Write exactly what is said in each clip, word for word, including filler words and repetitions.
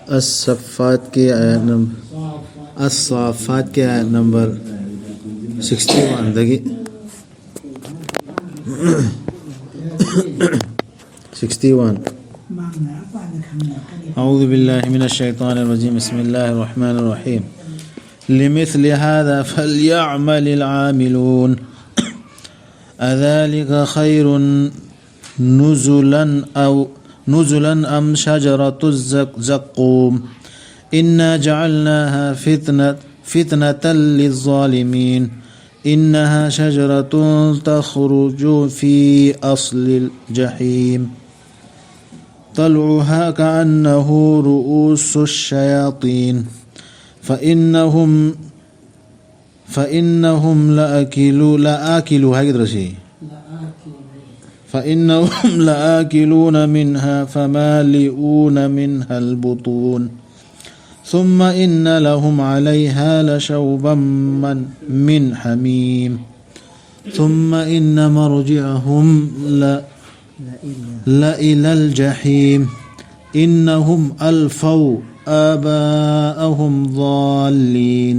ꯑꯁ-ꯁꯐꯥꯠꯀꯤ ꯑꯥꯌꯠ ꯅꯝ-, ꯑꯁ-ꯁꯥꯐꯥꯠꯀꯤ ꯑꯥꯌꯠ ꯅꯝꯕꯔ ꯁꯤꯛꯁꯇꯤ ꯋꯥꯟꯗꯒꯤ꯫ Sixty one. أعوذ بالله من الشيطان الرجيم. بسم الله الرحمن الرحيم. لمثل هذا فليعمل العاملون. أذلك خير نزلا أو نزلا أم شجرة الزقوم. إنا جعلناها فتنة، فتنة للظالمين. إنها شجرة تخرج في أصل الجحيم. طلعها كأنه رؤوس الشياطين. فإنهم، فإنهم لآكلو-، لآكلو ꯍꯥꯏꯒꯗ꯭ꯔꯣ ꯁꯤ? فإنهم لآكلون منها فمالئون منها البطون. ثم إن لهم عليها لشوبا من، من حميم. ثم إن مرجعهم ل-، لإلى الجحيم. إنهم ألفوا آباءهم ضالين.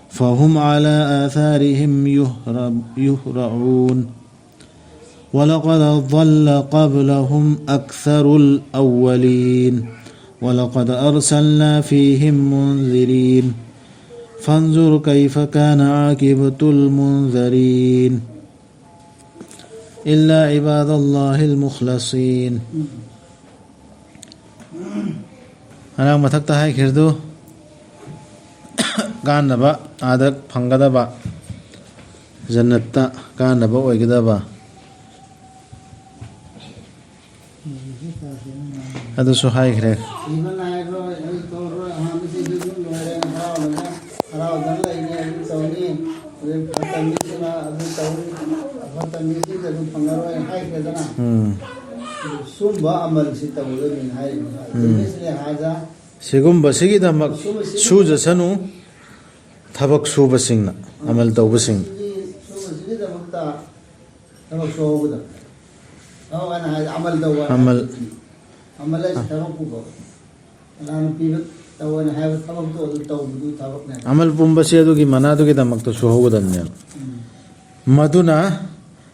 فهم على آثارهم يهرب-، يهرعون. ولقد ضل قبلهم أكثر الأولين. ولقد أرسلنا فيهم منذرين. فانظر كيف كان عاقبة المنذرين. إلا عباد الله المخلصين. ꯉꯔꯥꯡ ꯃꯊꯛꯇ ꯍꯥꯏꯈꯤꯕꯗꯨ ꯀꯥꯟꯅꯕ, ꯑꯥꯗ ꯐꯪꯒꯗꯕ, ꯖꯟꯅꯠꯇ ꯀꯥꯟꯅꯕ ꯑꯣꯏꯒꯗꯕ, ꯑꯗꯨꯁꯨ ꯍꯥꯏꯈ꯭ꯔꯦ꯫ ꯁꯤꯕ ꯅꯥꯏꯔꯣꯏ, ꯑꯗꯨ ꯇꯧꯔꯣꯏ, ꯑꯍꯥꯟꯕꯁꯤꯗꯤ ꯑꯗꯨꯝ ꯂꯣꯏꯔꯦ, ꯍꯔꯥꯎꯗꯅ, ꯍꯔꯥꯎꯗꯅ ꯂꯩꯅꯤ, ꯑꯗꯨ ꯇꯧꯅꯤ, ꯑꯗꯨ ꯐꯠꯇ ꯃꯤꯁꯤꯅ ꯑꯗꯨ ꯇꯧꯅꯤ, ꯑꯐꯠꯇ ꯃꯤꯁꯤꯡꯁꯦ ꯑꯗꯨ ꯐꯪꯉꯔꯣꯏ ꯍꯥꯏꯈ꯭ꯔꯦꯗꯅ꯫ ꯎꯝ꯫ ꯑꯗꯨ ꯁꯨꯝꯕ ꯑꯃꯜꯁꯤ ꯇꯧꯒꯗꯕꯅꯤ ꯍꯥꯏꯔꯤꯕ꯫ ꯎꯝ꯫ ꯃꯤꯁꯂꯤ ꯍꯥꯖꯥ꯫ ꯁꯤꯒꯨꯝꯕꯁꯤꯒꯤꯗꯃꯛ ꯁꯨꯝꯕꯁꯤꯒꯤ ꯁꯨꯖꯁꯅꯨ ꯊꯕꯛ ꯁꯨꯕꯁꯤꯡꯅ, ꯑꯃꯜ ꯇꯧꯕꯁꯤꯡ꯫ ꯁꯨꯝꯕꯁꯤꯒꯤ, ꯁꯨꯝꯕꯁꯤꯒꯤꯗꯃꯛꯇ ꯊꯕꯛ ꯁꯨꯍꯧꯒꯗꯕ꯫ ꯊꯕꯛ ꯍꯥꯏꯅ ꯍꯥꯏ, ꯑꯃꯜ ꯇꯧꯕ ꯍꯥꯏꯅ꯫ ꯑꯃꯜ꯫ ꯑꯃꯜ ꯍꯥꯏꯁꯤ ꯊꯕꯛ ꯄꯨꯕ꯫ ꯑꯂꯥꯅ ꯄꯤꯕ ꯇꯧꯑꯣꯅ ꯍꯥꯏꯕ ꯊꯕꯛꯇꯣ ꯑꯗꯨ ꯇꯧꯕꯗꯨ ꯊꯕꯛꯅꯦ꯫ ꯑꯃꯜ ꯄꯨꯝꯕꯁꯦ ꯑꯗꯨꯒꯤ ꯃꯅꯥꯗꯨꯒꯤꯗꯃꯛꯇꯁꯨ ꯍꯧꯒꯗꯕꯅꯦꯕ꯫ ꯎꯝ꯫ ꯃꯗꯨꯅ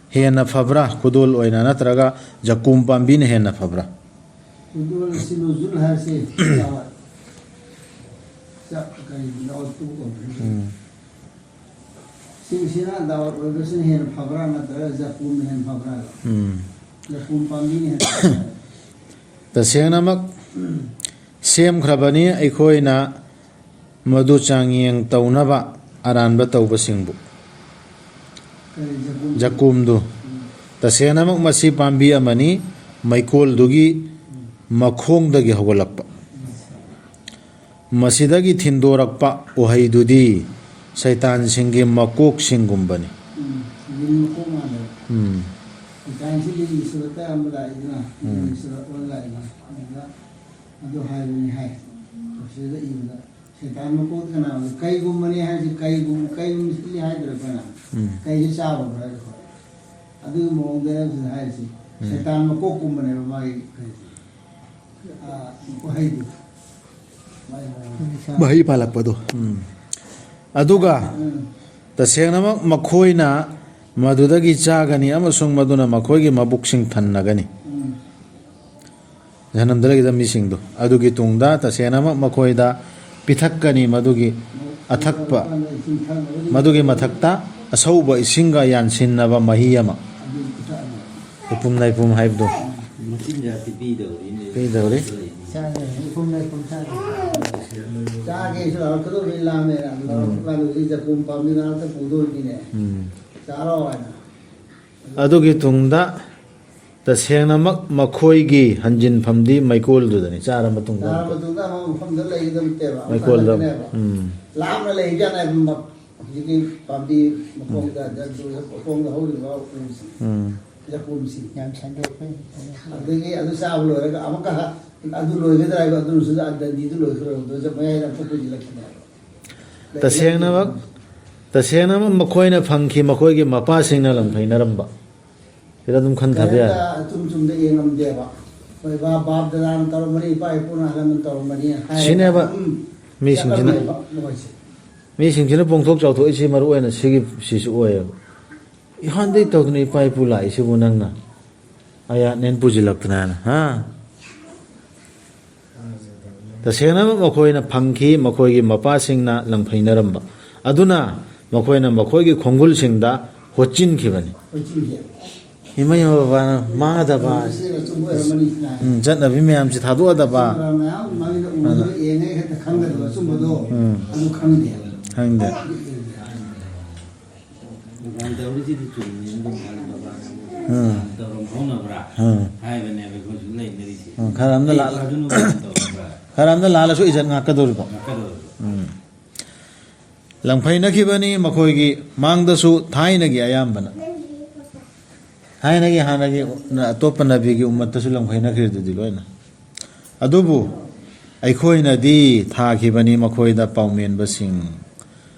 ꯍꯦꯟꯅ ꯐꯕ꯭ꯔꯥ? ꯈꯨꯗꯣꯜ ꯑꯣꯏꯅ ꯅꯠꯇ꯭ꯔꯒ ꯖꯀꯨꯝ ꯄꯥꯝꯕꯤꯅ ꯍꯦꯟꯅ ꯐꯕ꯭ꯔꯥ? ꯈꯨꯗꯣꯜ ꯁꯤꯅꯨꯖꯨꯜ ꯍꯥꯏꯁꯦ ꯆꯥꯛ ꯀꯔꯤꯒꯨꯝꯕ ꯑꯣꯠꯄ ꯀꯧꯕꯅꯤ꯫ ꯎꯝ꯫ ꯁꯤꯡꯁꯤꯅ ꯗꯥꯋꯠ ꯑꯣꯏꯕꯁꯤꯅ ꯍꯦꯟꯅ ꯐꯕ꯭ꯔꯥ ꯅꯠꯇ꯭ꯔꯒ ꯖꯀꯨꯝꯅ ꯍꯦꯟꯅ ꯐꯕ꯭ꯔꯥ? ꯎꯝ꯫ ꯖꯀꯨꯝ ꯄꯥꯝꯕꯤꯅ ꯍꯦꯟꯅ ꯐꯕ꯭ꯔꯥ? ꯇꯁꯦꯡꯅꯃꯛ ꯁꯦꯝꯈ꯭ꯔꯕꯅꯤ ꯑꯩꯈꯣꯏꯅ ꯃꯗꯨ ꯆꯥꯡꯌꯦꯡ ꯇꯧꯅꯕ ꯑꯔꯥꯟꯕ ꯇꯧꯕꯁꯤꯡꯕꯨ꯫ ꯀꯔꯤ ꯖꯀꯨꯝ? ꯖꯀꯨꯝꯗꯨ꯫ ꯎꯝ꯫ ꯇꯁꯦꯡꯅꯃꯛ ꯃꯁꯤ ꯄꯥꯝꯕꯤ ꯑꯃꯅꯤ, ꯃꯩꯀꯣꯜꯗꯨꯒꯤ ꯃꯈꯣꯡꯗꯒꯤ ꯍꯧꯒꯠꯂꯛꯄ꯫ ꯎꯝ꯫ ꯃꯁꯤꯗꯒꯤ ꯊꯤꯟꯗꯣꯔꯛꯄ ꯎꯍꯩꯗꯨꯗꯤ ꯁꯩꯇꯥꯟꯁꯤꯡꯒꯤ ꯃꯀꯣꯛꯁꯤꯡꯒꯨꯝꯕꯅꯤ꯫ ꯎꯝ, ꯂꯤꯟ ꯃꯀꯣꯛ ꯃꯥꯜꯂꯦ꯫ ꯎꯝ꯫ ꯁꯩꯇꯥꯟꯁꯤ ꯂꯤꯟꯒꯤ ꯁꯨꯔꯠꯇ ꯑꯌꯥꯝꯕ ꯂꯥꯛꯏꯗꯅ, ꯎꯝ꯫ ꯂꯤꯟꯒꯤ ꯁꯨꯔꯠ ꯑꯣꯏꯅ ꯂꯥꯛꯏꯗꯅ, ꯑꯗꯨꯗ ꯑꯗꯨ ꯍꯥꯏꯕꯅꯤ ꯍꯥꯏ꯫ ꯇꯧꯁꯤꯗ ꯏꯕꯗ ꯁꯩꯇꯥꯟ ꯃꯀꯣꯛꯇ ꯀꯅꯥ ꯑꯣꯏ? ꯀꯩꯒꯨꯝꯕꯅꯤ ꯍꯥꯏꯁꯤ ꯀꯩꯒꯨꯝ-, ꯀꯩꯒꯨꯝꯕꯁꯤꯗꯤ ꯍꯥꯏꯗ꯭ꯔꯦ ꯑꯩꯈꯣꯏꯅ꯫ ꯎꯝ꯫ ꯀꯩꯁꯤ ꯆꯥꯕ ꯍꯥꯏꯔꯦꯀꯣ꯫ ꯑꯗꯨꯒꯤ ꯃꯑꯣꯡꯗ ꯍꯥꯏꯔꯤꯁꯤ꯫ ꯎꯝ꯫ ꯁꯩꯇꯥꯟ ꯃꯀꯣꯛꯀꯨꯝꯕꯅꯦꯕ ꯃꯥꯒꯤ ꯀꯩꯁꯦ꯫ ꯑꯥ, ꯋꯥꯍꯩꯗꯨ꯫ ꯃꯥꯒꯤ ꯃꯑꯣꯡꯗ꯫ ꯃꯍꯩ ꯄꯥꯜꯂꯛꯄꯗꯣ꯫ ꯎꯝ꯫ ꯑꯗꯨꯒ ꯎꯝ꯫ ꯇꯁꯦꯡꯅꯃꯛ ꯃꯈꯣꯏꯅ ꯃꯗꯨꯗꯒꯤ ꯆꯥꯒꯅꯤ ꯑꯃꯁꯨꯡ ꯃꯗꯨꯅ ꯃꯈꯣꯏꯒꯤ ꯃꯕꯨꯛꯁꯤꯡ ꯊꯟꯅꯒꯅꯤ꯫ ꯎꯝ꯫ ꯖꯍꯟꯅꯝꯗ ꯂꯩꯒꯗꯕ ꯃꯤꯁꯤꯡꯗꯣ꯫ ꯑꯗꯨꯒꯤ ꯇꯨꯡꯗ ꯇꯁꯦꯡꯅꯃꯛ ꯃꯈꯣꯏꯗ ꯄꯤꯊꯛꯀꯅꯤ ꯃꯗꯨꯒꯤ ꯑꯊꯛꯄ, ꯃꯗꯨꯒꯤ ꯃꯊꯛꯇ ꯑꯁꯧꯕ ꯏꯁꯤꯡꯒ ꯌꯥꯟꯁꯤꯟꯅꯕ ꯃꯍꯤ ꯑꯃ꯫ ꯎꯄꯨꯝ ꯂꯩꯄꯨꯝ ꯍꯥꯏꯕꯗꯣ꯫ ꯃꯆꯤꯟꯖꯥꯛꯇꯤ ꯄꯤꯗꯧꯔꯤꯅꯦ꯫ ꯄꯤꯗꯧꯔꯤ꯫ ꯆꯥꯒꯦ, ꯎꯄꯨꯝ ꯂꯩꯄꯨꯝ ꯆꯥꯒꯦ꯫ ꯆꯥꯒꯦꯁꯨ ꯂꯥꯛꯀꯗꯧꯕ ꯂꯥꯝꯃꯦ꯫ ꯎꯝ꯫ ꯂꯥꯛꯄ ꯀꯥꯟꯗꯗꯤ ꯖꯄꯨꯝ ꯄꯥꯝꯕꯤ ꯉꯥꯛꯇ ꯄꯨꯗꯣꯔꯤꯅꯦ꯫ ꯎꯝ꯫ ꯆꯥꯔꯣ ꯍꯥꯏꯅ꯫ ꯑꯗꯨꯒꯤ ꯇꯨꯡꯗ ꯇꯁꯦꯡꯅꯃꯛ ꯃꯈꯣꯏꯒꯤ ꯍꯟꯖꯤꯟꯐꯝꯗꯤ ꯃꯩꯀꯣꯜꯗꯨꯗꯅꯤ꯫ ꯆꯥꯔ ꯃꯇꯨꯡꯗ꯫ ꯆꯥꯔ ꯃꯇꯨꯡꯗ ꯑꯃ ꯃꯐꯝꯗ ꯂꯩꯒꯗꯕ ꯅꯠꯇꯦꯕ꯫ ꯑꯃ ꯃꯩꯀꯣꯜꯗ꯫ ꯊꯥꯡꯒꯠꯀꯅꯦꯕ꯫ ꯎꯝ꯫ ꯂꯥꯞꯅ ꯂꯩꯖꯥꯠꯅꯦꯕ꯫ ꯃ-, ꯍꯧꯖꯤꯛꯀꯤ ꯄꯥꯝꯕꯤ ꯃꯈꯣꯡꯗ, ꯎꯝ꯫ ꯖꯟꯇꯨ ꯃꯈꯣꯡꯗ ꯍꯧꯔꯤꯕ ꯎꯁꯤꯡ, ꯎꯝ꯫ ꯖꯄꯨꯝꯁꯤꯡ꯫ ꯌꯥꯝ ꯁꯟꯗꯣꯛꯄꯅꯤ꯫ ꯑꯗꯒꯤ ꯑꯗꯨ ꯆꯥꯕ ꯂꯣꯏꯔꯒ ꯑꯃꯨꯛꯀ ꯍ-, ꯑꯗꯨ ꯂꯣꯏꯒꯗ꯭ꯔꯥ ꯍꯥꯏꯕ, ꯑꯗꯨꯁꯨ ꯗꯟꯗꯤꯗꯨ ꯂꯣꯏꯈ꯭ꯔꯕꯗꯨ ꯃꯌꯥꯏꯗ ꯑꯃꯨꯛꯀ ꯄꯨꯁꯤꯜꯂꯛꯈꯤꯅꯦꯕ꯫ ꯇꯁꯦꯡꯅꯃꯛ, ꯇꯁꯦꯡꯅꯃꯛ ꯃꯈꯣꯏꯅ ꯐꯪꯈꯤ, ꯃꯈꯣꯏꯒꯤ ꯃꯄꯥꯁꯤꯡꯅ ꯂꯪꯐꯩꯅꯔꯝꯕ꯫ ꯁꯤꯗ ꯑꯗꯨꯝ ꯈꯟꯊꯕ ꯌꯥꯏ꯫ ꯀꯔꯤꯝꯇ ꯑꯆꯨꯝ ꯆꯨꯝꯗ ꯌꯦꯡꯉꯝꯗꯦꯕ꯫ ꯑꯩꯈꯣꯏ ꯕꯥꯞ ꯕꯥꯞ ꯗꯗꯥꯅ ꯇꯧꯔꯝꯕꯅꯤ, ꯏꯄꯥ ꯏꯄꯨꯅ ꯑꯍꯜ ꯂꯃꯟ ꯇꯧꯔꯝꯕꯅꯤ ꯍꯥꯏꯔꯒ ꯁꯤꯅꯦꯕ ꯑꯗꯨꯝ ꯃꯤꯁꯤꯡꯁꯤꯅ ꯆꯠꯂꯝꯃꯦꯕ ꯃꯣꯏꯁꯦ꯫ ꯃꯤꯁꯤꯡꯁꯤꯅ ꯄꯣꯡꯊꯣꯛ ꯆꯥꯎꯊꯣꯛꯏꯁꯤ ꯃꯔꯨ ꯑꯣꯏꯅ ꯁꯤꯒꯤ ꯁꯤꯁꯨ ꯑꯣꯏꯌꯦꯕ꯫ ꯏꯍꯥꯟꯗꯩ ꯇꯧꯗꯅ ꯏꯄꯥ ꯏꯄꯨ ꯂꯥꯛꯏꯁꯤꯕꯨ ꯅꯪꯅ ꯑꯌꯥꯠꯅꯦꯅ ꯄꯨꯁꯤꯜꯂꯛꯇꯅꯅ ꯍꯥ? ꯇꯁꯦꯡꯅꯃꯛ ꯃꯈꯣꯏꯅ ꯐꯪꯈꯤ, ꯃꯈꯣꯏꯒꯤ ꯃꯄꯥꯁꯤꯡꯅ ꯂꯪꯐꯩꯅꯔꯝꯕ ꯑꯗꯨꯅ ꯃꯈꯣꯏꯅ ꯃꯈꯣꯏꯒꯤ ꯈꯣꯡꯒꯨꯜꯁꯤꯡꯗ ꯍꯣꯠꯆꯤꯟꯈꯤꯕꯅꯤ꯫ ꯍꯣꯠꯆꯤꯟꯈꯤ꯫ ꯏꯃꯥ ꯏꯃꯥ ꯕꯕꯥꯅ ꯃꯥꯡꯉꯗꯕ ꯁꯤꯅ ꯑꯆꯨꯝꯕ ꯑꯣꯏꯔꯝꯃꯅꯤ ꯍꯥꯏ꯫ ꯎꯝ, ꯆꯠꯅꯕꯤ ꯃꯌꯥꯝꯁꯦ ꯊꯥꯗꯣꯛꯑꯗꯕ꯫ ꯃꯌꯥꯝ ꯃꯃꯤꯗ ꯎꯕꯗ ꯌꯦꯡꯉꯦ ꯍꯦꯛꯇ ꯈꯪꯒꯗꯕ ꯑꯆꯨꯝꯕꯗꯣ ꯎꯝ꯫ ꯑꯗꯨ ꯈꯪꯗꯦ꯫ ꯈꯪꯗꯦ꯫ ꯗꯨꯀꯥꯟ ꯇꯧꯔꯤꯁꯤꯗꯤ ꯆꯨꯝꯃꯦꯅ ꯑꯗꯨꯝ ꯍꯥꯏꯕ ꯕꯕꯥꯅ ꯎꯝ꯫ ꯇꯧꯔꯝ ꯍꯧꯅꯕ꯭ꯔꯥ ꯎꯝ꯫ ꯍꯥꯏꯕꯅꯦꯕ ꯑꯩꯈꯣꯏꯁꯨ ꯂꯩꯅꯔꯤꯁꯦ꯫ ꯎꯝ, ꯈꯔ ꯑꯝꯗ ꯂꯥꯜ- ꯑꯗꯨꯅ ꯀꯩꯅꯣ ꯇꯧꯔꯕ꯭ꯔꯥ ꯈꯔ ꯑꯝꯗ ꯂꯥꯜꯂꯁꯨ ꯏꯖꯠ ꯉꯥꯛꯀꯗꯧꯔꯤꯕ꯫ ꯉꯥꯛꯀꯗꯧꯔꯤꯕ꯫ ꯎꯝ꯫ ꯂꯪꯐꯩꯅꯈꯤꯕꯅꯤ ꯃꯈꯣꯏꯒꯤ ꯃꯥꯡꯗꯁꯨ ꯊꯥꯏꯅꯒꯤ ꯑꯌꯥꯝꯕꯅ꯫ ꯊꯥꯏꯅꯒꯤ ꯍꯥꯟꯅꯒꯤ ꯑꯇꯣꯞꯄ ꯅꯕꯤꯒꯤ ꯎꯝꯃꯠꯇꯁꯨ ꯂꯪꯐꯩꯅꯈ꯭ꯔꯤꯗꯨꯗꯤ ꯂꯣꯏꯅ꯫ ꯑꯗꯨꯕꯨ ꯑꯩꯈꯣꯏꯅꯗꯤ ꯊꯥꯈꯤꯕꯅꯤ ꯃꯈꯣꯏꯗ ꯄꯥꯎꯃꯦꯟꯕꯁꯤꯡ꯫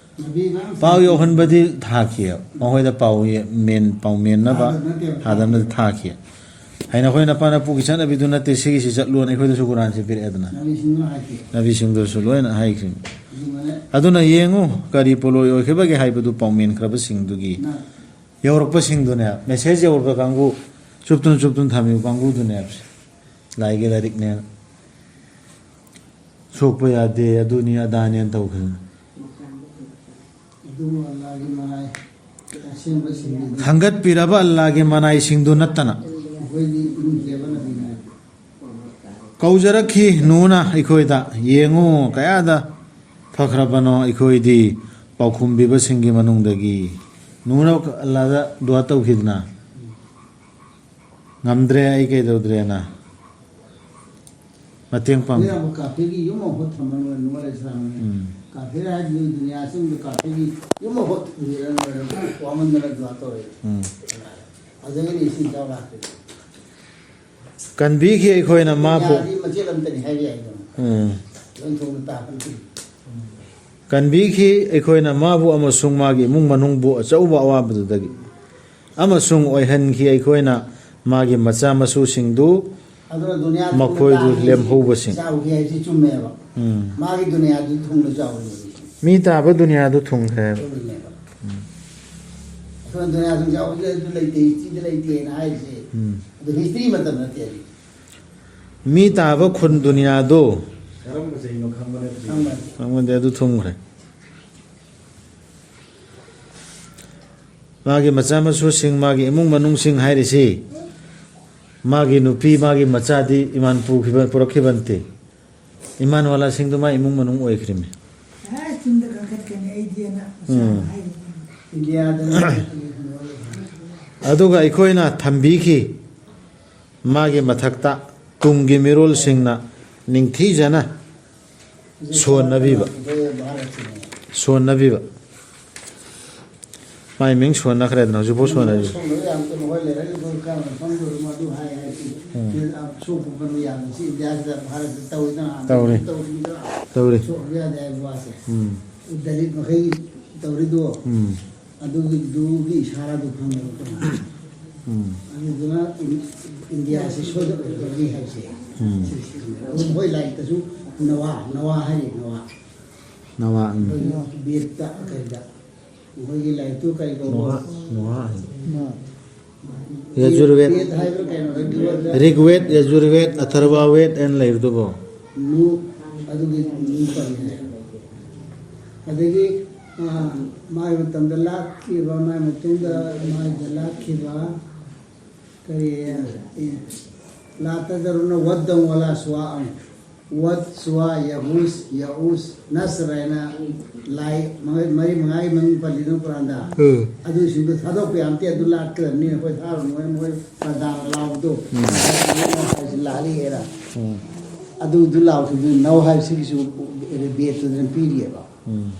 ꯄꯥꯎ ꯌꯧꯍꯟꯕꯗꯤ ꯊꯥꯈꯤ꯫ ꯃꯈꯣꯏꯗ ꯄꯥꯎ ꯃꯦꯟ ꯄꯥꯎꯃꯦꯟꯅꯕ ꯊꯥꯗꯅꯗꯤ ꯊꯥꯈꯤ꯫ ꯍꯥꯏꯅ ꯑꯩꯈꯣꯏ ꯅꯄꯥ ꯅꯄꯨꯒꯤ ꯆꯠꯅꯕꯤꯗꯨ ꯅꯠꯇꯦ ꯁꯤꯒꯤꯁꯤ ꯆꯠꯂꯣꯅ ꯑꯩꯈꯣꯏꯗꯁꯨ ꯀꯨꯔꯥꯟꯁꯤ ꯄꯤꯔꯛꯑꯦꯗꯅ꯫ ꯅꯕꯤꯁꯤꯡꯗꯨꯁꯨ ꯂꯣꯏꯅ ꯍꯥꯏꯈ꯭ꯔꯤ꯫ ꯑꯗꯨꯅ ꯌꯦꯡꯉꯨ ꯀꯔꯤ ꯄꯣꯠꯂꯣꯏ ꯑꯣꯏꯈꯤꯕꯒꯦ ꯍꯥꯏꯕꯗꯨ ꯄꯥꯎꯃꯦꯟꯈ꯭ꯔꯕꯁꯤꯡꯗꯨꯒꯤ ꯌꯧꯔꯛꯄꯁꯤꯡꯗꯨꯅꯦ꯫ ꯃꯦꯁꯦꯖ ꯌꯧꯔꯛꯄ ꯀꯥꯡꯕꯨ ꯆꯨꯞꯇꯨꯅ ꯆꯨꯞꯇꯨꯅ ꯊꯝꯃꯤꯕ ꯀꯥꯡꯕꯨꯗꯨꯅꯦ꯫ ꯂꯥꯏꯒꯤ ꯂꯥꯏꯔꯤꯛꯅꯦꯅ ꯁꯣꯛꯄ ꯌꯥꯗꯦ ꯑꯗꯨꯅꯤ ꯑꯗꯥꯅꯦꯅ ꯇꯧꯈꯤꯗꯅ꯫ ꯑꯗꯨꯕꯨ ꯑꯜꯂꯥꯒꯤ ꯃꯅꯥꯏ ꯑꯁꯦꯡꯕꯁꯤꯡꯗꯨꯗꯤ ꯊꯥꯡꯒꯠꯄꯤꯔꯕ ꯑꯜꯂꯥꯒꯤ ꯃꯅꯥꯏꯁꯤꯡꯗꯨ ꯅꯠꯇꯅ꯫ ꯃꯈꯣꯏꯗꯤ ꯅꯨꯡꯁꯤꯕ ꯅꯕꯤꯅꯤ꯫ ꯀꯧꯖꯔꯛꯈꯤ ꯅꯨꯅ ꯑꯩꯈꯣꯏꯗ꯫ ꯌꯦꯡꯉꯨ ꯀꯌꯥꯗ ꯐꯈ꯭ꯔꯕꯅꯣ ꯑꯩꯈꯣꯏꯗꯤ ꯄꯥꯎꯈꯨꯝꯕꯤꯕꯁꯤꯡꯒꯤ ꯃꯅꯨꯡꯗꯒꯤ꯫ ꯅꯨꯅ ꯑꯜꯂꯥꯗ ꯗꯨꯋꯥ ꯇꯧꯈꯤꯗꯅ ꯉꯝꯗ꯭ꯔꯦ ꯑꯩ ꯀꯩꯗꯧꯗ꯭ꯔꯦꯅ ꯃꯇꯦꯡ ꯄꯥꯡ ꯅꯣꯏꯅ ꯑꯃꯨꯛ ꯀꯥꯐꯤꯔꯒꯤ ꯌꯨꯝ ꯑꯃ ꯍꯨꯠ ꯊꯝꯃ ꯅꯣꯏ ꯅꯨꯡꯉꯥꯏ ꯂꯩꯁꯤꯔꯥ ꯍꯪꯉꯦ꯫ ꯎꯝ꯫ ꯀꯥꯐꯤꯔ ꯍꯥꯏꯗꯤ ꯅꯣꯏ ꯗꯨꯅꯤꯌꯥ ꯆꯨꯝꯗ ꯀꯥꯐꯤꯔꯒꯤ ꯌꯨꯝ ꯑꯃ ꯍꯨꯠ ꯊꯝꯕꯤꯔ ꯅꯣꯏ ꯋꯥꯃꯟꯗꯅ ꯗꯨꯋꯥ ꯇꯧꯔꯦ꯫ ꯎꯝ꯫ ꯑꯗꯨꯗꯒꯤꯗꯤ ꯏꯁꯤꯡ ꯏꯆꯥꯎ ꯂꯥꯛꯇꯦ꯫ ꯀꯟꯕꯤꯈꯤ ꯑꯩꯈꯣꯏꯅ ꯃꯥꯕꯨ ꯗꯨꯅꯤꯌꯥꯗꯤ ꯃꯆꯦꯠ ꯑꯃꯇꯅꯤ ꯍꯥꯏꯕ ꯌꯥꯏꯗꯅ꯫ ꯎꯝ꯫ ꯂꯣꯏ ꯊꯣꯡꯗ ꯇꯥꯍꯟꯈꯤ꯫ ꯀꯟꯕꯤꯈꯤ ꯑꯩꯈꯣꯏꯅ ꯃꯥꯕꯨ ꯑꯃꯁꯨꯡ ꯃꯥꯒꯤ ꯏꯃꯨꯡ ꯃꯅꯨꯡꯕꯨ ꯑꯆꯧꯕ ꯑꯋꯥꯕꯗꯨꯗꯒꯤ꯫ ꯑꯃꯁꯨꯡ ꯑꯣꯏꯍꯟꯈꯤ ꯑꯩꯈꯣꯏꯅ ꯃꯥꯒꯤ ꯃꯆꯥ ꯃꯁꯨꯁꯤꯡꯗꯨ ꯑꯗꯨꯅ ꯗꯨꯅꯤꯌꯥ ꯊꯨꯡꯅ ꯃꯈꯣꯏꯗꯨ ꯇꯥꯔꯗꯤ ꯂꯦꯝꯍꯧꯕꯁꯤꯡ꯫ ꯆꯥꯎꯈꯤ ꯍꯥꯏꯕꯁꯤ ꯆꯨꯝꯃꯦꯕ꯫ ꯎꯝ꯫ ꯃꯥꯒꯤ ꯗꯨꯅꯤꯌꯥꯗꯨ ꯊꯨꯡꯅ ꯆꯥꯎꯍꯜꯂꯦꯕ꯫ ꯃꯤ ꯇꯥꯕ ꯗꯨꯅꯤꯌꯥꯗꯨ ꯊꯨꯡꯈ꯭ꯔꯦꯕ꯫ ꯆꯨꯝꯃꯦꯕ꯫ ꯎꯝ꯫ ꯑꯩꯈꯣꯏꯅ ꯗꯨꯅꯤꯌꯥ ꯊꯨꯡ ꯆꯥꯎꯕꯁꯦ ꯑꯗꯨ ꯂꯩꯇꯦ, ꯍꯤꯁꯇ꯭ꯔꯤꯗ ꯂꯩꯇꯦꯅ ꯍꯥꯏꯔꯤꯁꯦ꯫ ꯎꯝ꯫ ꯑꯗꯨ ꯍꯤꯁꯇ꯭ꯔꯤ ꯃꯇꯝ ꯅꯠꯇꯦ ꯑꯗꯨ꯫ ꯃꯤ ꯇꯥꯕ ꯈꯨꯟ ꯗꯨꯅꯤꯌꯥꯗꯨ ꯀꯔꯝꯕ ꯆꯍꯤꯅꯣ ꯈꯪꯕ ꯅꯠꯇ꯭ꯔꯤ꯫ ꯈꯪꯕ ꯅꯠꯇꯦ꯫ ꯈꯪꯕ ꯅꯠꯇꯦ, ꯑꯗꯨ ꯊꯨꯡꯈ꯭ꯔꯦ꯫ ꯃꯥꯒꯤ ꯃꯆꯥ ꯃꯁꯨꯁꯤꯡ, ꯃꯥꯒꯤ ꯏꯃꯨꯡ ꯃꯅꯨꯡꯁꯤꯡ ꯍꯥꯏꯔꯤꯁꯤ, ꯃꯥꯒꯤ ꯅꯨꯄꯤ, ꯃꯥꯒꯤ ꯃꯆꯥꯗꯤ ꯏꯃꯥꯟ ꯄꯨꯈꯤꯕ, ꯄꯨꯔꯛꯈꯤꯕ ꯅꯠꯇꯦ꯫ ꯏꯃꯥꯟ ꯋꯥꯂꯥꯁꯤꯡꯗꯨ ꯃꯥ ꯏꯃꯨꯡ ꯃꯅꯨꯡ ꯑꯣꯏꯈ꯭ꯔꯤꯃꯤ꯫ ꯑꯦ, ꯆꯤꯡꯗ ꯀꯥꯈꯠꯀꯅꯤ ꯑꯩꯗꯤ ꯑꯅ ꯃꯆꯥꯅ ꯎꯝ꯫ ꯍꯥꯏꯔꯤꯅꯤ꯫ ꯏꯟꯗꯤꯌꯥꯗ ꯑꯗꯨꯒ ꯑꯩꯈꯣꯏꯅ ꯊꯝꯕꯤꯈꯤ, ꯃꯥꯒꯤ ꯃꯊꯛꯇ ꯇꯨꯡꯒꯤ ꯃꯤꯔꯣꯜꯁꯤꯡꯅ ꯅꯤꯡꯊꯤꯖꯅ ꯁꯣꯟꯅꯕꯤꯕ꯫ ꯁꯣꯟꯅꯕꯤꯕ꯫ ꯃꯥꯏ ꯃꯤꯡ ꯁꯣꯟꯅꯈ꯭ꯔꯦꯗꯅ, ꯍꯧꯖꯤꯛꯐꯥꯎ ꯁꯣꯟꯅꯔꯤ꯫ ꯁꯣꯟꯅꯕ ꯌꯥꯝ ꯀꯩꯅꯣ ꯍꯣꯏ ꯂꯩꯔꯦ, ꯑꯩꯈꯣꯏ ꯀꯔꯝꯕ ꯃꯐꯝꯗ ꯑꯗꯨꯝ ꯑꯗꯨ ꯍꯥꯏ ꯍꯥꯏꯁꯤ꯫ ꯎꯝ꯫ ꯑꯁꯣꯛꯄ ꯄꯟꯕ ꯌꯥꯝꯅ ꯁꯤ ꯏꯟꯗꯤꯌꯥꯁꯤꯗ ꯚꯥꯔꯠꯇ ꯇꯧꯔꯤꯗꯅ, ꯇꯧꯔꯤ꯫ ꯇꯧꯔꯤꯗꯅ꯫ ꯇꯧꯔꯤ꯫ ꯁꯣꯛꯍꯟꯕ ꯌꯥꯗꯦ ꯍꯥꯏꯕ ꯋꯥꯁꯦ꯫ ꯎꯝ꯫ ꯗꯂꯤꯠ ꯃꯈꯩ ꯇꯧꯔꯤꯗꯣ꯫ ꯎꯝ꯫ ꯑꯗꯨꯒꯤꯗꯨꯒꯤ ꯏꯁꯥꯔꯥꯗꯨ ꯈꯪꯉꯦꯕ ꯑꯩꯈꯣꯏꯅ꯫ ꯎꯝ꯫ ꯑꯗꯨꯗꯨꯅ ꯏꯟ-, ꯏꯟꯗꯤꯌꯥꯁꯤ ꯁꯣꯏꯗ ꯑꯣꯏꯔꯛꯀꯅꯤ ꯍꯥꯏꯁꯦ꯫ ꯎꯝ꯫ ꯁꯤ, ꯁꯤ, ꯑꯗꯨꯝ ꯃꯣꯏ ꯂꯥꯏꯔꯤꯛꯇꯁꯨ ꯅꯋꯥ, ꯅꯋꯥ ꯍꯥꯏꯔꯤ, ꯅꯋꯥ꯫ ꯅꯋꯥ, ꯎꯝ꯫ ꯑꯩꯈꯣꯏꯒꯤ ꯕꯦꯗꯇ ꯀꯩꯗ, ꯃꯈꯣꯏꯒꯤ ꯂꯥꯏꯔꯤꯛꯇꯨ ꯀꯔꯤ ꯀꯧꯕ? ꯅꯣꯍꯥ, ꯅꯣꯍꯥ ꯍꯥꯏ꯫ ꯌꯖꯨꯔꯕꯦꯗ꯫ ꯕꯦꯗ ꯍꯥꯏꯕ꯭ꯔꯥ ꯀꯩꯅꯣ? ꯔꯤꯒ ꯕꯦꯗ꯫ ꯔꯤꯒ ꯋꯦꯗ, ꯌꯖꯨꯔ ꯋꯦꯗ, ꯑꯊꯔꯕ ꯋꯦꯗ ꯍꯥꯏꯅ ꯂꯩꯕꯗꯨꯕꯣ? ꯅꯨ-, ꯑꯗꯨꯒꯤ ꯅꯨ ꯄꯜꯂꯤꯅꯦ꯫ ꯑꯗꯒꯤ, ꯑ, ꯃꯥꯒꯤ ꯃꯇꯝꯗ ꯂꯥꯛꯈꯤꯕ, ꯃꯥꯒꯤ ꯃꯇꯨꯡꯗ ꯃꯥꯒꯤꯗ ꯂꯥꯛꯈꯤꯕ ꯀꯔꯤ, ꯑꯦ, ꯂꯥꯇꯖꯔꯨꯟꯅ ꯋꯗꯗꯟ ꯋꯂꯥ ꯁꯨꯋꯥꯑꯟ꯫ ꯋꯗ, ꯁꯨꯋꯥ, ꯌꯒꯨꯁ, ꯌꯥꯎꯁ, ꯅꯁꯔ ꯍꯥꯏꯅ ꯂꯥꯏ ꯃꯉꯥ-, ꯃꯔꯤ ꯃꯉꯥꯒꯤ ꯃꯃꯤꯡ ꯄꯜꯂꯤꯗꯅ ꯀꯨꯔꯥꯟꯗ꯫ ꯎꯝ꯫ ꯑꯗꯨꯁꯤꯡꯗꯣ ꯊꯥꯗꯣꯛꯄ ꯌꯥꯝꯇꯦ, ꯑꯗꯨ ꯂꯥꯠꯀꯗꯕꯅꯤ, ꯑꯩꯈꯣꯏ ꯊꯥꯔꯨꯅꯨ ꯍꯥꯏꯅ ꯃꯣꯏ ꯄ꯭ꯔꯗꯥ ꯂꯥꯎꯕꯗꯣ꯫ ꯎꯝ꯫ ꯍꯥꯏꯁꯤ ꯂꯥꯠꯂꯤ ꯍꯥꯏꯔ꯫ ꯎꯝ꯫ ꯑꯗꯨꯗꯨ ꯂꯥꯎꯈꯤꯕꯗꯨ ꯅꯧ ꯍꯥꯏꯕꯁꯤꯒꯤꯁꯨ ꯕꯦꯗꯇꯨꯗꯅ ꯄꯤꯔꯤꯑꯕ꯫ ꯎꯝ꯫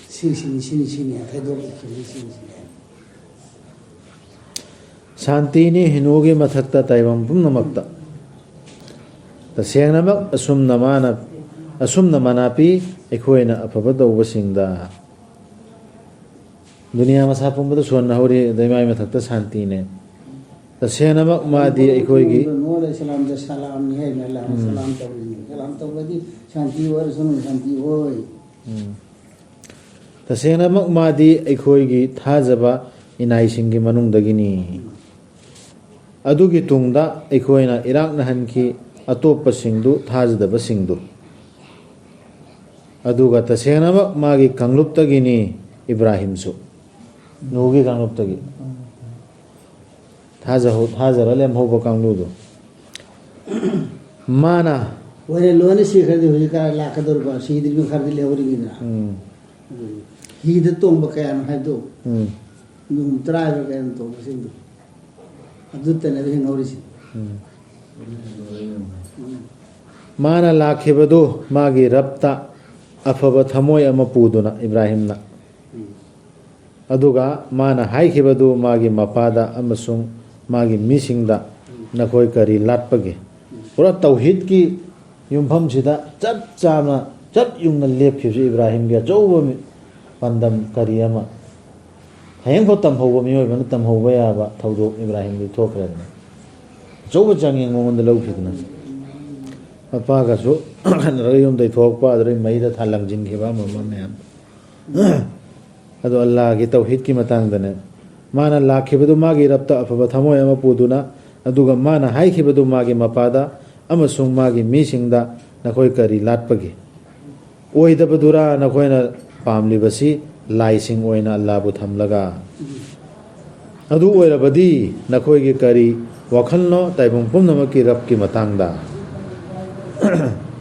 ꯁꯤ, ꯁꯤꯅꯤ, ꯁꯤꯅꯤ, ꯁꯤꯅꯤ, ꯊꯩꯗꯣꯛꯏ, ꯁꯤꯅꯤ, ꯁꯤꯅꯤ, ꯁꯤꯅꯤ꯫ ꯁꯥꯟꯇꯤꯅꯤ ꯍꯤꯅꯨꯒꯤ ꯃꯊꯛꯇ ꯇꯥꯏꯕꯪ ꯄꯨꯝꯅꯃꯛꯇ꯫ ꯇꯁꯦꯡꯅꯃꯛ ꯑꯁꯨꯝꯅ ꯃꯥꯅ, ꯑꯁꯨꯝꯅ ꯃꯅꯥ ꯄꯤ ꯑꯩꯈꯣꯏꯅ ꯑꯐꯕ ꯇꯧꯕꯁꯤꯡꯗ꯫ ꯗꯨꯅꯤꯌꯥ ꯃꯁꯥ ꯄꯨꯝꯕꯗ ꯁꯣꯟꯅꯍꯧꯔꯤ, ꯑꯗꯩ ꯃꯥꯏ ꯃꯊꯛꯇ ꯁꯥꯟꯇꯤꯅꯦ꯫ ꯇꯁꯦꯡꯅꯃꯛ ꯃꯥꯗꯤ ꯑꯩꯈꯣꯏꯒꯤ ꯅꯨꯍ ꯑꯂꯩꯍꯤꯁꯁꯂꯥꯝꯗ ꯁꯂꯥꯝꯅꯤ ꯍꯥꯏꯅ ꯑꯜꯂꯥꯍꯅ ꯎꯝ꯫ ꯁꯂꯥꯝ ꯇꯧꯔꯤꯅꯤ꯫ ꯁꯂꯥꯝ ꯇꯧꯕꯗꯤ ꯁꯥꯟꯇꯤ ꯑꯣꯏꯔꯁꯅꯨ, ꯁꯥꯟꯇꯤ ꯑꯣꯏ꯫ ꯎꯝ꯫ ꯇꯁꯦꯡꯅꯃꯛ ꯃꯥꯗꯤ ꯑꯩꯈꯣꯏꯒꯤ ꯊꯥꯖꯕ ꯏꯅꯥꯏꯁꯤꯡꯒꯤ ꯃꯅꯨꯡꯗꯒꯤꯅꯤ꯫ ꯑꯗꯨꯒꯤ ꯇꯨꯡꯗ ꯑꯩꯈꯣꯏꯅ ꯏꯔꯥꯛꯅꯍꯟꯈꯤ ꯑꯇꯣꯞꯄꯁꯤꯡꯗꯨ ꯊꯥꯖꯗꯕꯁꯤꯡꯗꯨ꯫ ꯑꯗꯨꯒ ꯇꯁꯦꯡꯅꯃꯛ ꯃꯥꯒꯤ ꯀꯥꯡꯂꯨꯞꯇꯒꯤꯅꯤ ꯏꯕ꯭ꯔꯥꯍꯤꯝꯁꯨ꯫ ꯅꯨꯍꯒꯤ ꯀꯥꯡꯂꯨꯞꯇꯒꯤ꯫ ꯊꯥꯖꯍꯧ-, ꯊꯥꯖꯔ ꯂꯦꯝꯍꯧꯕ ꯀꯥꯡꯕꯨꯗꯣ꯫ ꯃꯥꯅ ꯍꯣꯏꯅꯦ, ꯂꯣꯏꯅ ꯁꯤꯈ꯭ꯔꯗꯤ ꯍꯧꯖꯤꯛ ꯀꯥꯏ ꯂꯥꯛꯀꯗꯧꯔꯤꯕ? ꯁꯤꯗ꯭ꯔꯤꯕ ꯈꯔꯗꯤ ꯂꯩꯍꯧꯔꯤꯃꯤꯗꯅ꯫ ꯎꯝ꯫ ꯑꯗꯨ ꯍꯤꯗ ꯇꯣꯡꯕ ꯀꯌꯥꯅꯣ ꯍꯥꯏꯕꯗꯣ? ꯎꯝ꯫ ꯅꯣꯡ ꯇꯔꯥ ꯍꯥꯏꯕ ꯀꯌꯥꯅꯣ ꯇꯣꯡꯕꯁꯤꯡꯗꯣ? ꯑꯗꯨꯇꯅꯦꯕ ꯍꯤꯡꯍꯧꯔꯤꯁꯦ꯫ ꯎꯝ꯫ ꯎꯝ꯫ ꯃꯥꯅ ꯂꯥꯛꯈꯤꯕꯗꯨ ꯃꯥꯒꯤ ꯔꯕꯇ ꯑꯐꯕ ꯊꯃꯣꯏ ꯑꯃ ꯄꯨꯗꯨꯅ ꯏꯕ꯭ꯔꯥꯍꯤꯝꯅ꯫ ꯎꯝ꯫ ꯑꯗꯨꯒ ꯃꯥꯅ ꯍꯥꯏꯈꯤꯕꯗꯨ ꯃꯥꯒꯤ ꯃꯄꯥꯗ ꯑꯃꯁꯨꯡ ꯃꯥꯒꯤ ꯃꯤꯁꯤꯡꯗ, "ꯅꯈꯣꯏ ꯀꯔꯤ ꯂꯥꯠꯄꯒꯦ?" ꯄꯨꯔꯥ ꯇꯧꯍꯤꯗꯀꯤ ꯌꯨꯝꯐꯝꯁꯤꯗ ꯆꯞ ꯆꯥꯅ, ꯆꯞ ꯌꯨꯡꯅ ꯂꯦꯞꯈꯤꯕꯁꯤ ꯏꯕ꯭ꯔꯥꯍꯤꯝꯒꯤ ꯑꯆꯧꯕ ꯃꯤ-, ꯄꯥꯟꯗꯝ ꯀꯔꯤ ꯑꯃ꯫ ꯍꯌꯦꯡꯐꯥꯎ ꯇꯝꯍꯧꯕ ꯃꯤꯑꯣꯏꯕꯅ ꯇꯝꯍꯧꯕ ꯌꯥꯕ ꯊꯧꯗꯣꯛ ꯏꯕ꯭ꯔꯥꯍꯤꯝꯒꯤ ꯊꯣꯛꯈ꯭ꯔꯦꯗꯅ꯫ ꯑꯆꯧꯕ ꯆꯥꯡꯌꯦꯡ ꯃꯉꯣꯟꯗ ꯂꯧꯈꯤꯗꯅ꯫ ꯃꯄꯥꯒꯁꯨ ꯈꯠꯅꯔꯒ ꯌꯨꯝꯗꯩ ꯊꯣꯛꯂꯛꯄ, ꯑꯗꯨꯗꯩ ꯃꯩꯗ ꯊꯥ ꯂꯪꯁꯤꯟꯈꯤꯕ ꯑꯃ ꯑꯃ ꯃꯌꯥꯝ꯫ ꯑꯗꯣ ꯑꯜꯂꯥꯍꯒꯤ ꯇꯧꯍꯤꯗꯀꯤ ꯃꯇꯥꯡꯗꯅꯦ꯫ ꯃꯥꯅ ꯂꯥꯛꯈꯤꯕꯗꯨ ꯃꯥꯒꯤ ꯔꯕꯇ ꯑꯐꯕ ꯊꯃꯣꯏ ꯑꯃ ꯄꯨꯗꯨꯅ, ꯑꯗꯨꯒ ꯃꯥꯅ ꯍꯥꯏꯈꯤꯕꯗꯨ ꯃꯥꯒꯤ ꯃꯄꯥꯗ ꯑꯃꯁꯨꯡ ꯃꯥꯒꯤ ꯃꯤꯁꯤꯡꯗ, "ꯅꯈꯣꯏ ꯀꯔꯤ ꯂꯥꯠꯄꯒꯦ? ꯑꯣꯏꯗꯕꯗꯨꯔꯥ ꯅꯈꯣꯏꯅ ꯄꯥꯝꯂꯤꯕꯁꯤ? ꯂꯥꯏꯁꯤꯡ ꯑꯣꯏꯅ ꯑꯜꯂꯥꯕꯨ ꯊꯝꯂꯒ? ꯑꯗꯨ ꯑꯣꯏꯔꯕꯗꯤ ꯅꯈꯣꯏꯒꯤ ꯀꯔꯤ ꯋꯥꯈꯜꯅꯣ ꯇꯥꯏꯕꯪ ꯄꯨꯝꯅꯃꯛꯀꯤ ꯔꯕꯀꯤ ꯃꯇꯥꯡꯗ?"